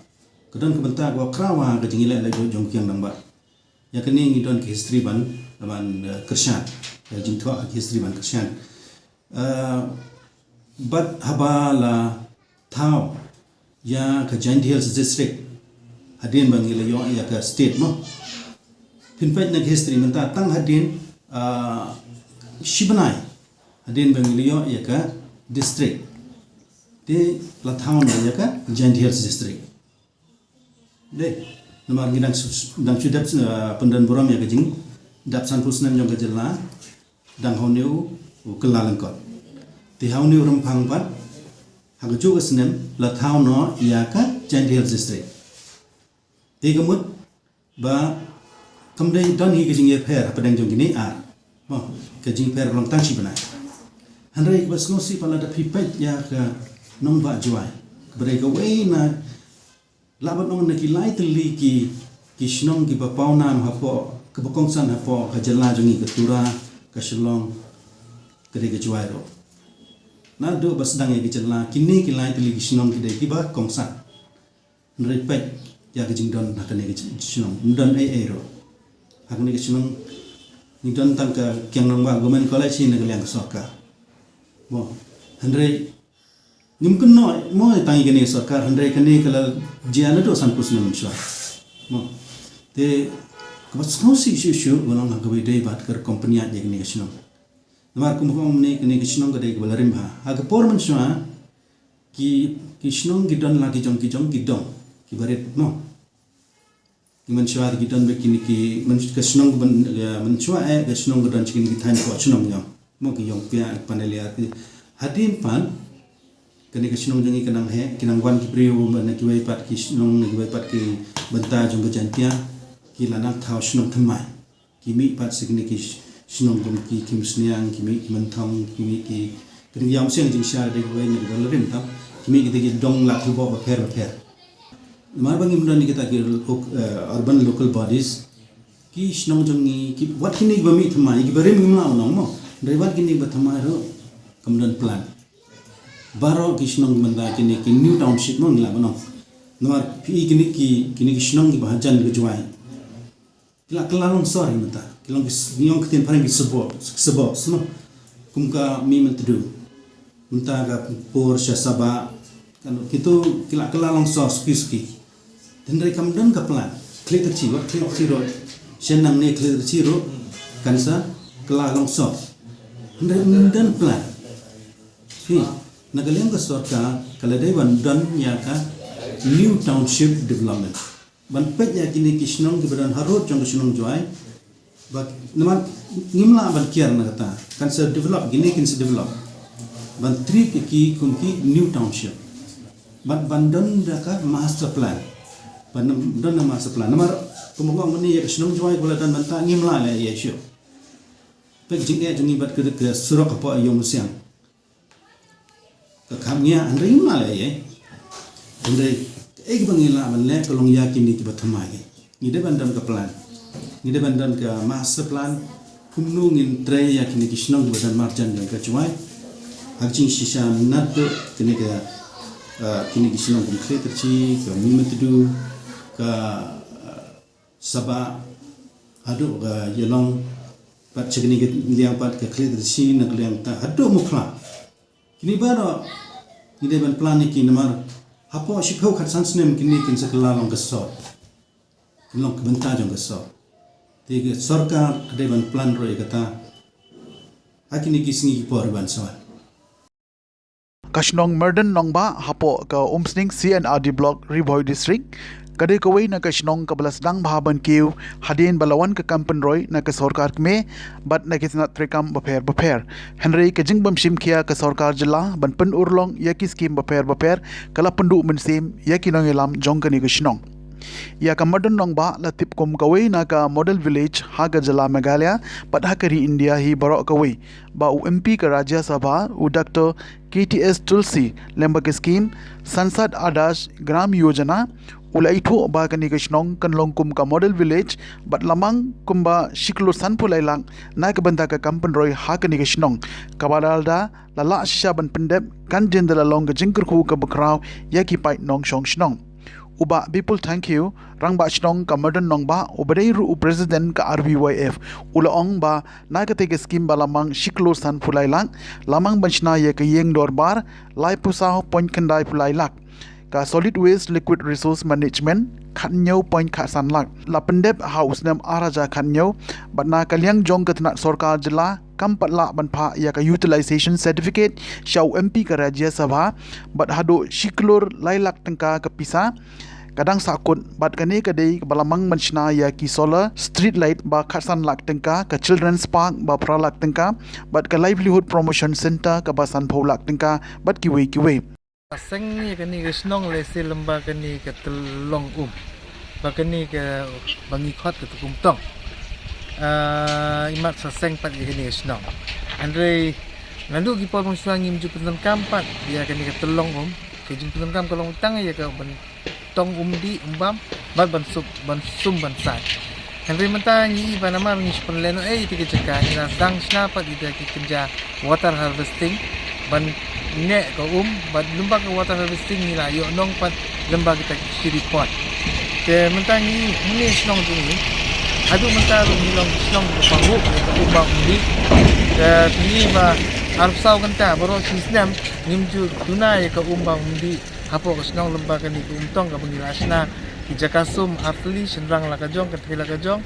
Ka don ka bynta kaba khraw ha ka jingïaleh laitluid jong u Kiang Nangbah. Ïa kane ngi don ka history ban, ban, eh, kyrshan. Ïa ka jingthoh ka history ban kyrshan. Eh, bad haba la thaw ïa ka Jaintia Hills District, hadien ba ngi la ïoh ïa ka state mo. Phin peit na ka history mynta, tang hadien, eh, shi bnai hadien ba ngi la ïoh ïa ka district, te la thaw noh ïa ka Jaintia Hills District. Dei, namar ngi dang shu, dang shu dep, eh, pyndon burom ïa ka jingdap sanphew snem jong ka jylla, dang ha une u kylla lyngkot. Te ha une u rymphang pat, ha kajuh ka snem la thaw noh ïa ka Jaintia Hills District. Te ka mut ba kam dei don hi ka jingïapher hapdeng jong kine ar. Mo, ka jingïapher long tang shi bnai. Hynrei kaba sngewsih pat, lada phi peit ïa ka nongbah Jowai, kaba dei kawei na, lah ban ong na ki lai tylli ki, ki shnong kiba pawnam hapoh, kiba kongsan hapoh ka jylla jong ngi, ka Tura, ka Shillong, ka dei ka Jowai ruh. Naduh ba sdang ïa ka jylla, kine ki lai tylli ki shnong ki dei kiba kongsan. Hynrei peit ïa ka jingdon ha kane ka shnong, ym don ei ei ruh. Ha kane ka shnong ngi don tang ka Kiang Nangbah Government College hi na ka liang ka sorkar. Mo, hynrei ngim kynnoh mo tang ïa kane ka sorkar, hynrei kane ka la jia naduh sanphew snem mynshuwa. Mo, te kaba sngewsih shuh shuh ka long ha kaba ïadei bad ka rukom pynïaid ïa kane ka shnong. Namar kumba ong mynne, kane ka shnong ka dei kaba la rim bha. Ha ka por mynshuwa ki, ki shnong ki don la ki jong ki jong ki dong kiba rit mo. Ki mynshuwa ki don bad kine ki myn-, ka shnong ka myn-, ka mynshuwa eh, ka shnong ka don shi kine ki thaiñ poh shnong ïa mo, ki Ïongpiah, Panaliar, ki. Hadien pat kane ka shnong jong ngi ka nang heh, ki nang wan ki briew na kiwei pat ki shnong, na kiwei pat ki bynta jong ka Jaintia, ki la nang thaw shnong thymmai. Ki mih pat sha kine ki sh-, shnong kum ki Khimsniang, ki mih ki Mynthong, ki mih ki, ki Ïawmsiang Jingshisha, dei kawei na ki dong la rim tam. Ki mih kita ki dong lad khlboh bapher bapher. Namar ba ngim don ïa kita ki lo-, eh, urban local bodies, ki shnong jong ngi, ki, wat kine kiba mih thymmai, kiba rim ngim lah ban ong mo. Hynrei wat kine kiba thymmai ruh kam don plan. Baroh ki shnong mynta kine ki new township mo ngi lah ban ong. Namar phi i kine ki, kine ki shnong kiba hajan ka Jowai, ki la kylla longsor hi mynta. Ki long ki s-, ngi ong ktien phareng ki suburb, suburb, no? Kum ka Mihmyntdu. Mynta ka Pur, Shasabah. Kan kito ki la kylla longsor suki suki. Hynrei kam don ka plan. Khlei Kyrchi, wat Khlei Kyrchi ruh. Shen nangne Khlei Kyrchi ruh kan sa kylla longsor. Hynrei ym don plan. Phi, na ka liang ka sorkar ka la dei ban don ïa ka new township development. Ban peit ïa kine ki shnong kiba don harud jong ka shnong Jowai. Ba, namar ngim lah ban kiar na kata. Kan sa develop, kine kin sa develop. Ban treat ïa ki kum ki new township. Ban, ban don da ka master plan. Don na master plan namar kumba nga ong mynne ïa ka shnong Jwai kaba la don mynta ngim lah leh ïa shuh. Peit jingeh jong ngi bad ka surok hapoh ïa u Musiang ka kham ngiah, hynrei ngim lah leh ïa. Hynrei kaei kaba ngi lah ban leh ka long ïa kine kiba thymmai. Ngi dei ban don ka plan, ngi dei ban don ka master plan kumno ngin trei ïa kine ki shnong kiba don marjan jong ka Jwai. Ha ka jingshisha naduh kine ka, ah, kine ki shnong kum Khliehtyrshi, ka Myntdu, ka, ah, Sabah, haduh ka Ïalong, pat sha kine ki liang pat ka Khliehtyrshi, na ka liang ta haduh Mukhla. Kine baroh ngi dei ban plan ïa ki namar hapoh shiphew khatsan snem kine kin sa kylla long ka sor, kin long ka bynta jong ka sor. Te ka sorkar ka dei ban plan ruh ïa kata ha kine ki sngi ki por ban sa wan. Ka shnong Myrden Nongbah hapoh ka Umsning C and R D Block, Ri Bhoi District, ka dei kawei na ka shnong kaba la sdang bha ban kiew hadien ba la wan ka kam pynroi na ka sorkar kmie bad na ki tnat treikam bapher bapher. Hynrei ka jingbym shim khia ka sorkar jylla ban pynurlong ïa ki skim bapher bapher ka la pynduh mynsiem ïa ki nongïalam jong kane ka shnong. Ïa ka Myrden Nongbah la tip kum kawei na ka model village ha ka jylla Meghalaya bad ha ka ri India hi baroh kawei, ba u M P ka Rajya Sabha, u Doctor K T S Tulsi, lem bad ka skim Sansad Adarsh Gram Yojana, u la ïathuh ba kane ka shnong kan long kum ka model village bad la mang kumba shi klur sanphew lai lak na ka bynta ka kam pynroi ha kane ka shnong, kaba la da la lah shisha ban pyndep, kan jin da la long ka jingkyrkhu kaba khraw ïa ki paid nongshong shnong. U Bah Bipul Thangkhiew, Rangbah Shnong ka Myrden Nongbah, uba dei ruh u President ka R B Y F, u la ong ba na katei ka skim ba la mang shi klur sanphew lai lak, la mang ban shna ïa ka ïing dorbar laiphew saw point khyndai phew lai lak, ka Solid Waste Liquid Resource Management khathynñiew point khatsan lak, la pyndep ha u snem ar hajar khathynñiew, bad na ka liang jong ka tnat sorkar jylla kam pat lah ban phah ïa ka utilization certificate sha u M P ka Rajya Sabha, bad haduh shi klur lai lak tyngka ka pisa ka dang sahkut, bad kane ka dei ba la mang ban shna ïa ki solar street light ba khatsan lak tyngka, ka children's park ba phra lak tyngka, bad ka livelihood promotion center kaba sanphew lak tyngka, bad kiwei kiwei. Seng ïa kane ka shnong lehse lyngba kane ka tyllong um, ba kane ka ba ngi khot ka Tyllong Kumtong. Ah, imat sa seng pat ïa kane ka shnong. Hynrei naduh ki por mynshuwa ngim ju pyndonkam pat ïa kane ka tyllong um. Ka jingpyndonkam ka long tang ïa ka ban tong um dih um bam bad ban sum, ban sum ban sai. Hynrei mynta ngi i ba namar ngi shu pynlehnoh ïa ita ki jaka, ngi la sdang shna pat ita ki kynja water harvesting ban neh ka um, bad lyngba ka water harvesting ngi la ïoh nong pat lyngba kita ki fishery pond. Te mynta ngi, ngi shnong jong ngi, haduh mynta ruh ngi long shnong ba pahuh ïa ka um bam um dih. Te ngi ba arphew saw kynta baroh shi snem ngim ju duna ïa ka um bam um dih hapoh ka shnong lyngba kane ka um tong kaba ngi la shna ki jaka sum artylli, shynrang la ka jong, kynthei la ka jong,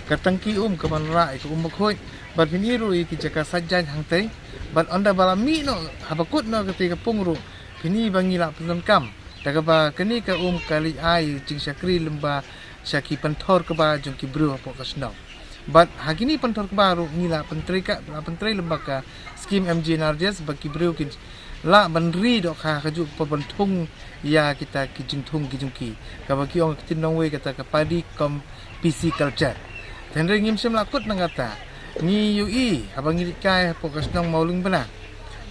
ka tangki um ka ban rah ïa ka um bakhuid, bad phin i ruh ïa ki jaka sait jaiñ hangtei, bad ynda ba la mih noh, haba kut noh katei ka pung ruh, phin i ba ngi la pyndonkam da kaba kane ka um ka leit ai jingshakri lyngba sha ki pynthor kba jong ki briew hapoh ka shnong. Bad ha kine pynthor kba ruh ngi la pyntrei ka, la pyntrei lyngba ka skim M G N R G S ba ki briew kin lah ban ri dohkha kajuh ka por ban thung ïa kita ki jingthung ki jong ki, kaba ki ong ka ktien nongwei kata ka paddy cum P C culture. Hynrei ngim shym la kut nangta, ngi ïohi haba ngi leit kai hapoh ka shnong Mawlyngbna,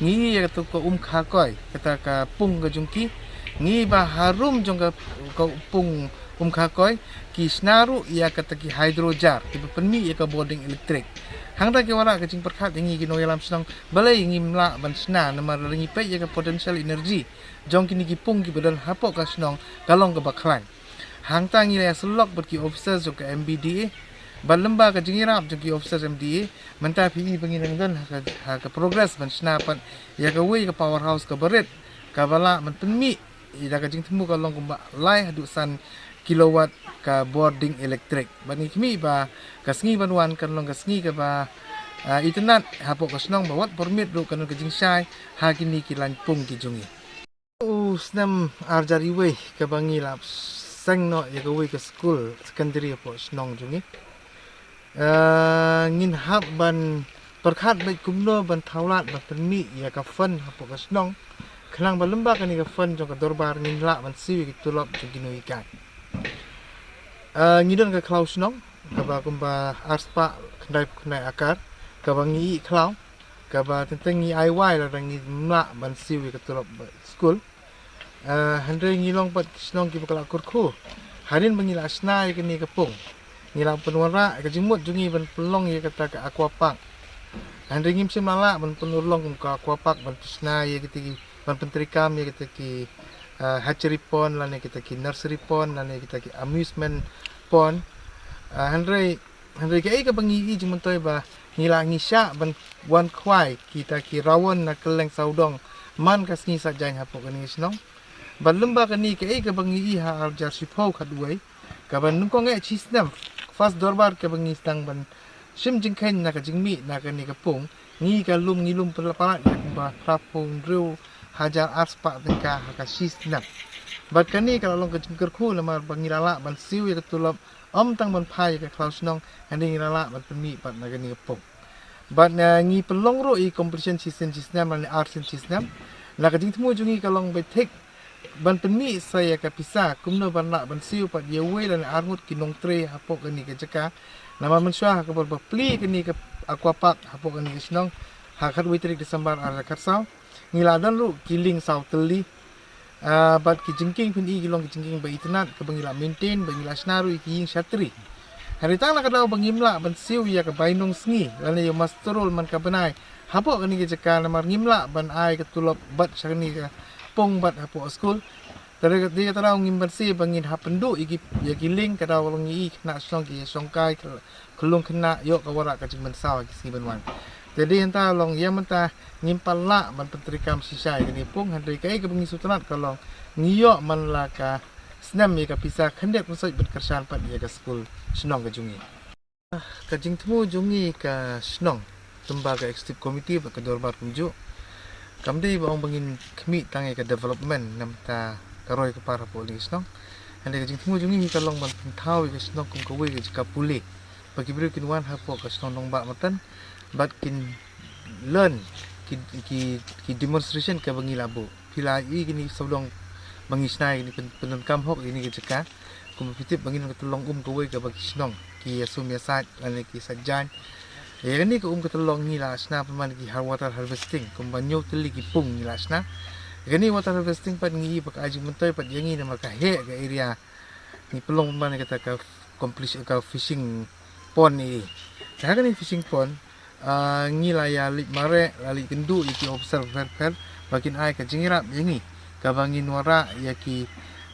ngi ïohi ïa kata ka um khakoi, kata ka pung ka jong ki, ngi ba harum jong ka, ka pung um khakoi ki shna ruh ïa kata ki hydro jar kiba pynmih ïa ka bording electric. Hangta ki wanrah ka jingpyrkhat ïa ngi ki nongïalam shnong, balei ngim lah ban shna, namar lada ngi peit ïa ka potential energy jong kine ki pung kiba don hapoh ka shnong ka long kaba khlaiñ. Hangta ngi la ïasyllok bad ki officers jong ka M B D A, bad lyngba ka jingïarap jong ki officers M D A, mynta phi i ba ngi dang don ha ka, ha ka progress ban shna pat ïa kawei ka powerhouse kaba rit, kaba lah ban pynmih ïa ka jingthmu ka long kumba lai haduh san kilowatt ka bording electric. Bad ngi khmih ba ka sngi ban wan kan long ka sngi kaba, ah, itynnad hapoh ka shnong, ba wat por miet ruh kan don ka jingshai ha kine ki lain pung ki jong ngi. U snem ar hajar wei kaba ngi la seng noh ïa kawei ka skul secondary hapoh shnong jong ngi. Eh, ngin hap ban pyrkhat beit kumno ban thaw lad ban pynmih ïa ka fund hapoh ka shnong, khnang ba lyngba kane ka fund jong ka dorbar ngin lah ban siew ïa ki tulop jong ki nonghikai. Ah, ngi don ka khlaw shnong kaba kumba arspah khyndai phew khyndai akar, kaba ngi ïoh khlaw, kaba teng teng ngi ai wai lada ngim lah ban siew ïa ka tulop skul. Ah, hynrei ngi long pat ki shnong kiba ka la kyrkhu hadien ba ngi la shna ïa kane ka pung. Ngi la pynwanrah ka jingmut jong ngi ban pynlong ïa kata ka aqua park. Hynrei ngim shym la lah ban pynurlong kum ka aqua park ban pynshna ïa kita ki, ban pyntreikam ïa kita ki, ah, hatchery pond lane kita ki nursery pond lane kita ki amusement pond. Ah, hynrei, hynrei kaei kaba ngi ïohi jingmyntoi ba ngi la, ngi shah ban wan khwai kita ki rawon na kylleng sawdong man ka sngi Saitjaiñ hapoh kane ka shnong. Bad lyngba kane kaei kaba ngi ïohi ha ar hajar shiphew khatwei, kaba nyngkong eh shi snem, first dorbar kaba ngi sdang ban shim jingkheiñ na ka jingmih na kane ka pung, ngi ka lum, ngi lum palat ïa kumba phra phew hynriew hajar arspah tyngka ha ka shi snem. Bad kane ka la long ka jingkyrkhu namar ba ngi la lah ban siew ïa ka tulop, ym tang ban phai ïa ka khlaw shnong, hynrei ngi la lah ban pynmih pat na kane ka pung. Bad, ah, ngi pynlong ruh ïa competition shisien shisnem lane arsien shisnem. Na ka jingthmu jong ngi ka long ba thik ban pynmih sa ïa ka pisa kumno ban lah ban siew pat ïa wei lane arngut ki nongtrei hapoh kane ka jaka. Namar mynshuwa ha ka por ba plie kane ka aqua park hapoh kane ka shnong ha khatwei tarik December ar hajar khatsaw, ngi la don ruh ki lieng saw tylli. Ah, bad ki jingkieng phin ïohi ki long ki jingkieng ba itynnad kaba ngi la maintain, ba ngi la shna ruh ïa ki ïing shatri. Hynrei tang na ka daw ba ngim lah ban siew ïa ka bainong sngi lane ïa u muster roll man ka bnai hapoh kane ka jaka namar ngim lah ban ai ka tulop bad sha kane ka pung bad hapoh skul. Te dei ka, dei kata daw ngim banse ba ngin hap pynduh ïa ki, ïa ki lieng, ka daw long ngi ïohi khynnah shnong ki ïa shongkai, ka khyllung khynnah, ïoh ka wanrah ka jingmynsaw ha ki sngi ban wan. Te dei hynta long ïa mynta ngim pat lah ban pyntreikam shisha ïa kane pung, hynrei kaei kaba ngi sngewtynnad ka long ngi ïoh man la ka snem ïa ka pisa khyndiat pynsoit ban kyrshan pat ïa ka skul shnong ka jong ngi. Ka jingthmu jong ngi ka shnong, lyngba ka executive committee bad ka dorbar kumjuh, kam dei ba ong ba ngin khmih tang ïa ka development namar ka roi ka par hapoh kane ka shnong. Hynrei ka jingthmu jong ngi ka long ban pynthaw ïa ka shnong kum kawei ka jaka pule ba ki briew kin wan hapoh ka shnong Nongbah Matan bad kin learn ki, ki, ki demonstration kaba ngi la buh. Phi la ïohi kine sawdong ba ngi shna ïa kine, pyn-, pyndonkam hok ïa kine ki jaka. Kumba phi tip ba ngin ka tyllong um kawei kaba ki shnong ki ïa sum ïa sait lane ki sait jaiñ. Ïa kane ka um ka tyllong ngi la shna pynban ki har water harvesting, kumba hynñiew tylli ki pung ngi la shna. Ïa kane water harvesting pat ngi ïohi ba ka ai jingmyntoi pat ïa ngi namar ka heh ka area. Ngi pynlong pynban ïa kata ka completion ka fishing pond ïa. Te ha kane fishing pond, ah, ngi la ïa leit mareh, la leit kynduh ïa ki officer pher pher ba kin ai ka jingïarap ïa ngi kaba ngin wanrah ïa ki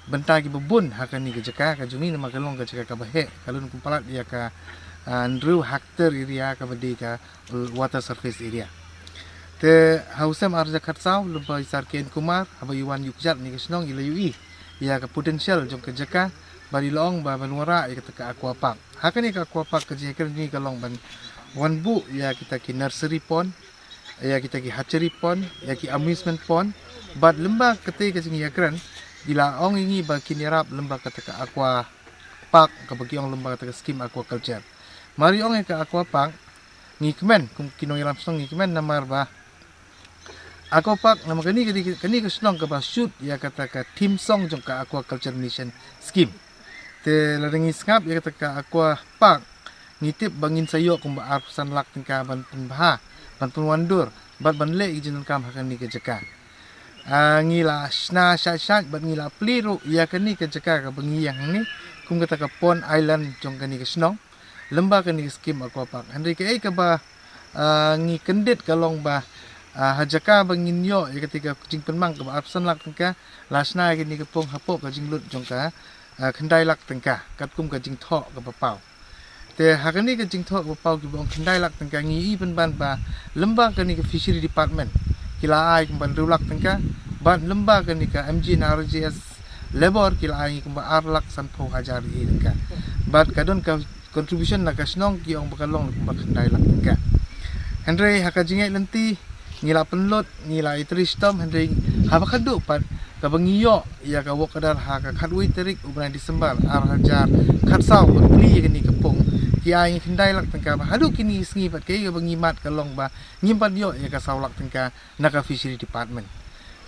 bynta kiba bun ha kane ka jaka ka jong ngi namar ka long ka jaka kaba heh, ka long kum palat ïa ka, ah, hynriew hectare area kaba dei ka water surface area. Te ha u snem ar hajar khatsaw, lyngba i Sir K N Kumar haba i wan ïuh kjat ïa kane ka shnong i la ïohi ïa ka potential jong ka jaka bad i la ong ba ban wanrah ïa kata ka aqua park. Ha kane ka aqua park ka jingïakren jong ngi ka long ban wan buh ïa kita ki nursery pond, ïa kita ki hatchery pond, ïa ki amusement pond. Bad lyngba kata ka jingïakren i la ong ïa ngi ba kin ïarap lyngba kata ka aqua park kaba ki ong lyngba kata ka scheme aquaculture. Mar i ong ïa ka aqua park, ngi kmen kum ki nongïalam shnong ngi kmen namar ba aqua park namar kane, kane, kane ka shnong kaba shoot ïa kata ka theme song jong ka aquaculture mission scheme. Te lada ngi sngap ïa kata ka aqua park ngi tip ba ngin sa ïoh kumba arphew san lak tyngka ban pynbha, ban pynwandur bad ban leh ïa ki jingdonkam ha kane ka jaka. Ah, ngi la shna shait shait bad ngi la plie ruh ïa kane ka jaka kaba ngi ïeng hangne kum kata ka pond island jong kane ka shnong. Lyngba kane ka scheme aqua park. Hynrei kaei kaba, ah, ngi kyndit ka long ba, ah, ha jaka ba ngin ïoh ïa kata ka jingpynmang kaba arphew san lak tyngka, la shna ïa kane ka pung hapoh ka jinglut jong ka, ah, khyndai lak tyngka katkum ka jingthoh kaba paw. Te ha kane ka jingthoh kaba paw kiba ong khyndai lak tyngka ngi ïohi pynban ba lyngba kane ka fishery department ki la ai kumba hynriew lak tyngka bad lyngba kane ka M G N R G S Labour ki la ai ngi kumba ar lak sanphew hajar ïa tyngka. Bad ka don ka contribution na ka shnong ki ong ba ka long kumba khyndai lak tyngka. Hynrei ha ka jingïaid lynti ngi la pynlut, ngi la ïatrei shitom, hynrei haba khadduh pat kaba ngi ïoh ïa ka work order ha ka khatwei tarik u bnai December ar hajar khatsaw ban plie ïa kane ka pung, ki ai ngi khyndai lak tyngka. Bad haduh kine ki sngi pat kaei kaba ngi mad ka long ba ngim pat ïoh ïa ka saw lak tyngka na ka fishery department.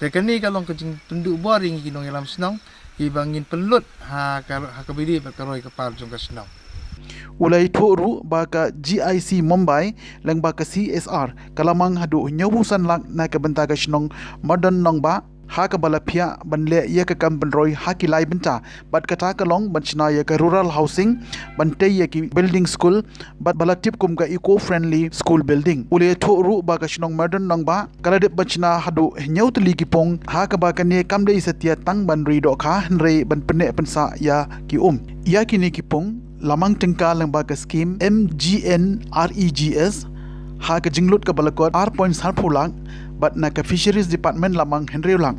Te kane ka long ka jingpynduh bor ïa ngi ki nongïalam shnong, kiba ngin pynlut ha ka, ha kaba ïadei bad ka roi ka par jong ka shnong. U la ïathuh ruh ba ka G I C Mumbai lyngba ka C S R ka la mang haduh hynñiewphew san lak na ka bynta ka shnong Mardon Nongbah, ha kaba la phiah ban leh ïa ka kam pynroi ha ki lai bynta, bad kata ka long ban shna ïa ka rural housing, ban tei ïa ki building school, bad ba la tip kum ka eco friendly school building. U la ïathuh ruh ba ka shnong Mardon Nongbah ka la dep ban shna haduh hynñiew tylli ki pung, ha kaba kane kam dei satia tang ban ri dohkha hynrei ban pynneh pynsah ïa ki um. Ïa kine ki pung la mang tyngka lyngba ka skim M G N R E G S, ha ka jinglut kaba la kot ar point sanphew lak, bad na ka Fisheries Department la mang hynriew lak,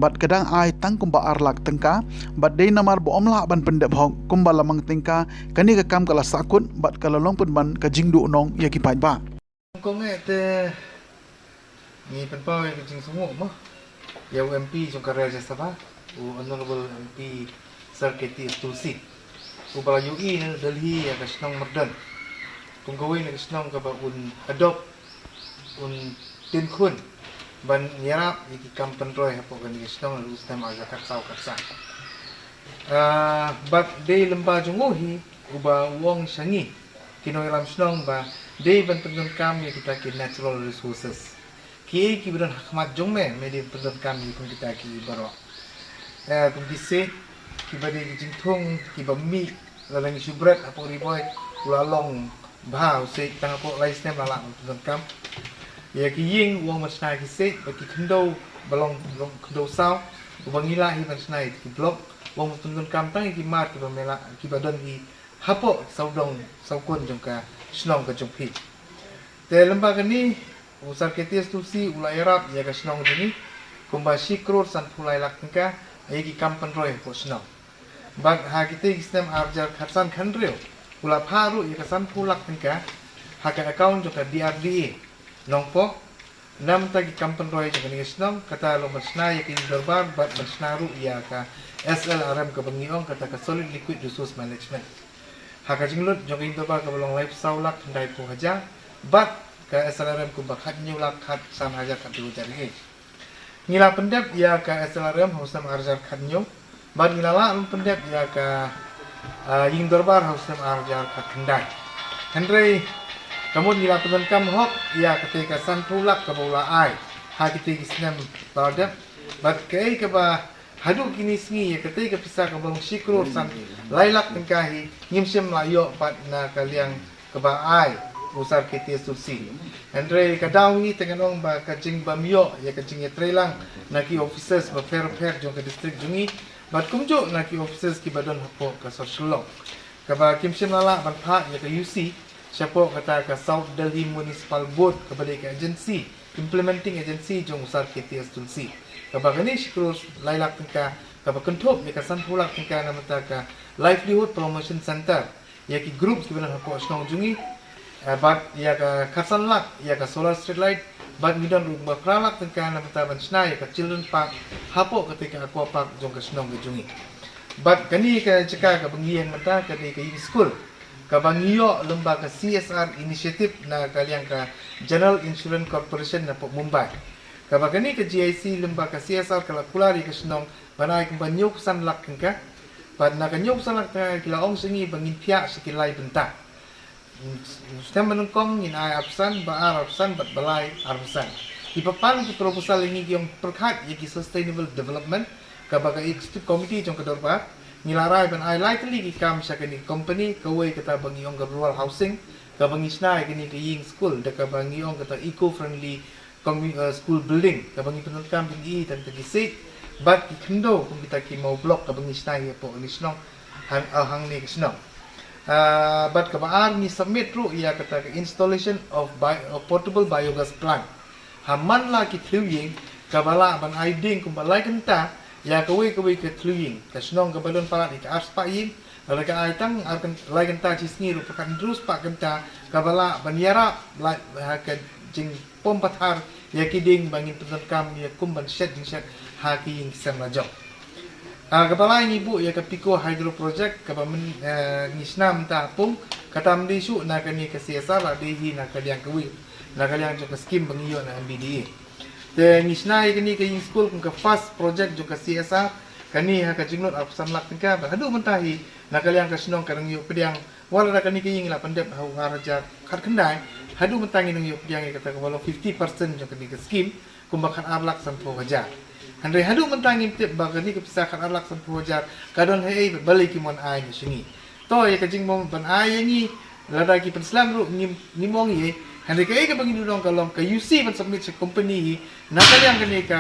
bad ka dang ai tang kumba ar lak tyngka, bad dei namar ba ym lah ban pyndep hok kumba la mang tyngka, kane ka kam ka la sahkut bad ka la long pynban ka jingduhnong ïa ki paidbah. Kong eh te ngi pynpaw ïa ka jingsngewnguh mo ïa u M P jong ka Rajya Sabha, u Honorable M P Sir K T S Tulsi, uba la ïohi na Delhi ïa ka shnong Mardon kum kawei na ka shnong kaba un adopt, un tynkhun ban ïarap ïa ki kam pynroi hapoh kane ka shnong ha u snem ar hajar khatsaw khatsan. Ah, bad dei lyngba jong u hi uba u ong sha ngi ki nongïalam shnong ba dei ban pyndonkam ïa kita ki natural resources. Kiei kiba don ha khmat jong me, me dei ban pyndonkam ïa kum kita ki baroh. Eh, kum ki siej kiba dei ki jingthung kiba mih, lada ngi shu bret hapoh Ri Bhoi, u la long bha u siej, tang hapoh lai snem la lah ban pyndonkam. Ïa ki ïing u ong ban shna ïa ki siej, bad ki khyndew ba long, long khyndew saw, uba ngi lah hi ban shna ïa ki block, u ong ban pyndonkam tang ïa ki mar kiba me lah, kiba don hi hapoh sawdong sawkun jong ka shnong ka jong phi. Te lyngba kane u Sir K T S Tulsi u la ïarap ïa ka shnong jong ngi kumba shi klur sanphew lai lak tyngka ïa ki kam pynroi hapoh shnong. Bad ha kitei ki snem ar hajar khatsan khathynriew u la phah ruh ïa ka sanphew lak tyngka ha ka account jong ka D R D A Nongpoh, namar ki kam pynroi jong kane ka shnong, kata long ban shna ïa ka ïing dorbar bad ban shna ruh ïa ka S L R M kaba ngi ong kata ka Solid Liquid Resource Management. Ha ka jinglut jong ka ïing dorbar kaba long laiphew saw lak khyndai phew hajar, bad ka S L R M kumba khathynñiew lak khatsan hajar khathynñiew hajar ïa. Ngi la pyndep ïa ka S L R M ha u snem ar hajar khathynñiew, bad ngi la lah ban pyndep ïa ka, ah, ïing dorbar ha u snem ar hajar khatkhyndai. Hynrei ka mut ngi la pyndonkam hok ïa katei ka sanphew lak kaba u la ai ha kitei ki snem ba la dep, bad kaei kaba haduh kine sngi ïa katei ka pisa kaba long shi klur san lai lak tyngka hi ngim shym la ïoh pat na ka liang kaba ai u Sir K T S Tulsi. Hynrei ka daw hi te ngan ong ba ka jingbym ïoh ïa ka jingïatreilang na ki officers bapher bapher jong ka district jong ngi, bad kumjuh na ki officers kiba don hapoh ka Sor Shillong, kaba kim shym la lah ban phah ïa ka U C shapoh kata ka South Delhi Municipal Board kaba dei ka agency, implementing agency jong u Sir K T S Tulsi. Kaba kane shi klur lai lak tyngka kaba kynthup ïa ka sanphew lak tyngka na bynta ka Livelihood Promotion Centre ïa ki group kiba don hapoh shnong jong ngi, eh, bad ïa ka khatsan lak ïa ka solar street light, bad ngi don ruh ba phra lak tyngka na bynta ban shna ïa ka children park hapoh katei ka aqua park jong ka shnong ka jong ngi. Bad kane ka jaka kaba ngi ïeng mynta ka dei ka ïing skul kaba ngi ïoh lyngba ka C S R initiative na ka liang ka General Insurance Corporation napoh Mumbai. Kaba kane ka G I C lyngba ka C S R ka la kular ïa ka shnong ban ai kumba hynñiewphew san lak tyngka. Bad na ka hynñiewphew san lak tyngka ki la ong sha ngi ba ngin phiah sha ki lai bynta. Snem ba nyngkong ngin ai arphew san, ba ar arphew san, bad ba lai arphew san. Kiba pan ki proposal ïa ngi ki ong pyrkhat ïa ki sustainable development, kaba ka executive committee jong ka dorbar ngi la rai ban ai lai tylli ki kam sha kane ka company, kawei kata ba ngi ong ka rural housing, kaba ngi shna ïa kane ka ïing skul da kaba ngi ong kata eco friendly commu-, eh, school building, kaba ngi pyndonkam jingïeit tang ki siej bad ki khyndew kum kita ki maw block kaba ngi shna ïa hapoh kane ka shnong hang, eh, hangne ka shnong. Ah, bad kaba ar ngi submit ruh ïa kata ka installation of bi-, of portable biogas plant ha man la ki thliew ïing, kaba lah ban ai ding kumba lai kynta ïa kawei kawei ka thliew ïing. Ka shnong kaba don palat ïa ka ar spah ïing, lada ka ai tang ar kyn-, lai kynta shi sngi ruh, pyrkhat hynriew spah kynta, kaba lah ban ïarap la ha ka jingpom pathar ïa ki ding ba ngin pyndonkam ïa kum ban shet jingshet ha ki ïing ki sem la jong. Ah, kaba lai ngi buh ïa ka Pico Hydro Project kaba myn, eh, ngi shna mynta ha pung, kata ym dei shuh na kane ka C S R, la dei hi na ka liang kawei, na ka liang jong ka skim ba ngi ïoh na M B D A. Te ngi shna ïa kane ka ïing skul kum ka first project jong ka C S R, kane ha ka jinglut arphew san lak tyngka, bad haduh mynta hi na ka liang ka shnong ka dang ïoh pdiang, wat la da kane ka ïing la pyndep ha u ar hajar khatkhyndai, haduh mynta ngi nang ïoh pdiang ïa kata kaba long fifty percent jong kane ka skim, kumba khatar lak sanphew hajar. Hynrei haduh mynta ngim tip ba kane ka pisa khatar lak sanphew hajar ka don haei, bad balei kim wan ai noh sha ngi. To ïa ka jingbym ban ai ïa ngi, lada ki pynslem ruh ngim, ngim ong ei. Hynrei kaei kaba ngi duhnong ka long ka U C ban submit sha company hi, na ka liang kane ka,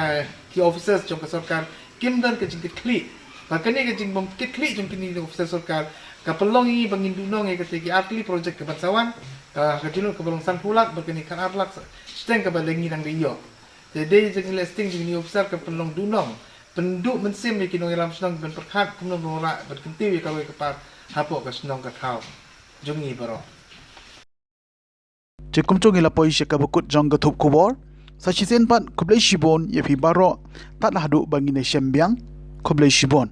ki officers jong ka sorkar kim don ka jingkitkhlieh. Bad kane ka jingbym kitkhlieh jong kine ki officer sorkar ka pynlong ïa ngi ba ngin duhnong ïa kata ki artylli project kaban sa wan, ka, ka jinglut kaba long sanphew lak, bad kane khatar lak shiteng kaba la ngi dang dei ïoh. Te dei jingïaleh sting jong kine ki officer ka pynlong duhnong, pynduh mynsiem ïa ki nongïalam shnong ban pyrkhat kumno ban wanrah bad kyntiew ïa ka roi ka par hapoh ka shnong ka thaw jong ngi baroh. Te kumjuh ngi la poi sha kaba kut jong ka thup khubor. Sa shisien pat khublei shibun ïa phi baroh, tad haduh ba ngin ïashem biang. Khublei shibun.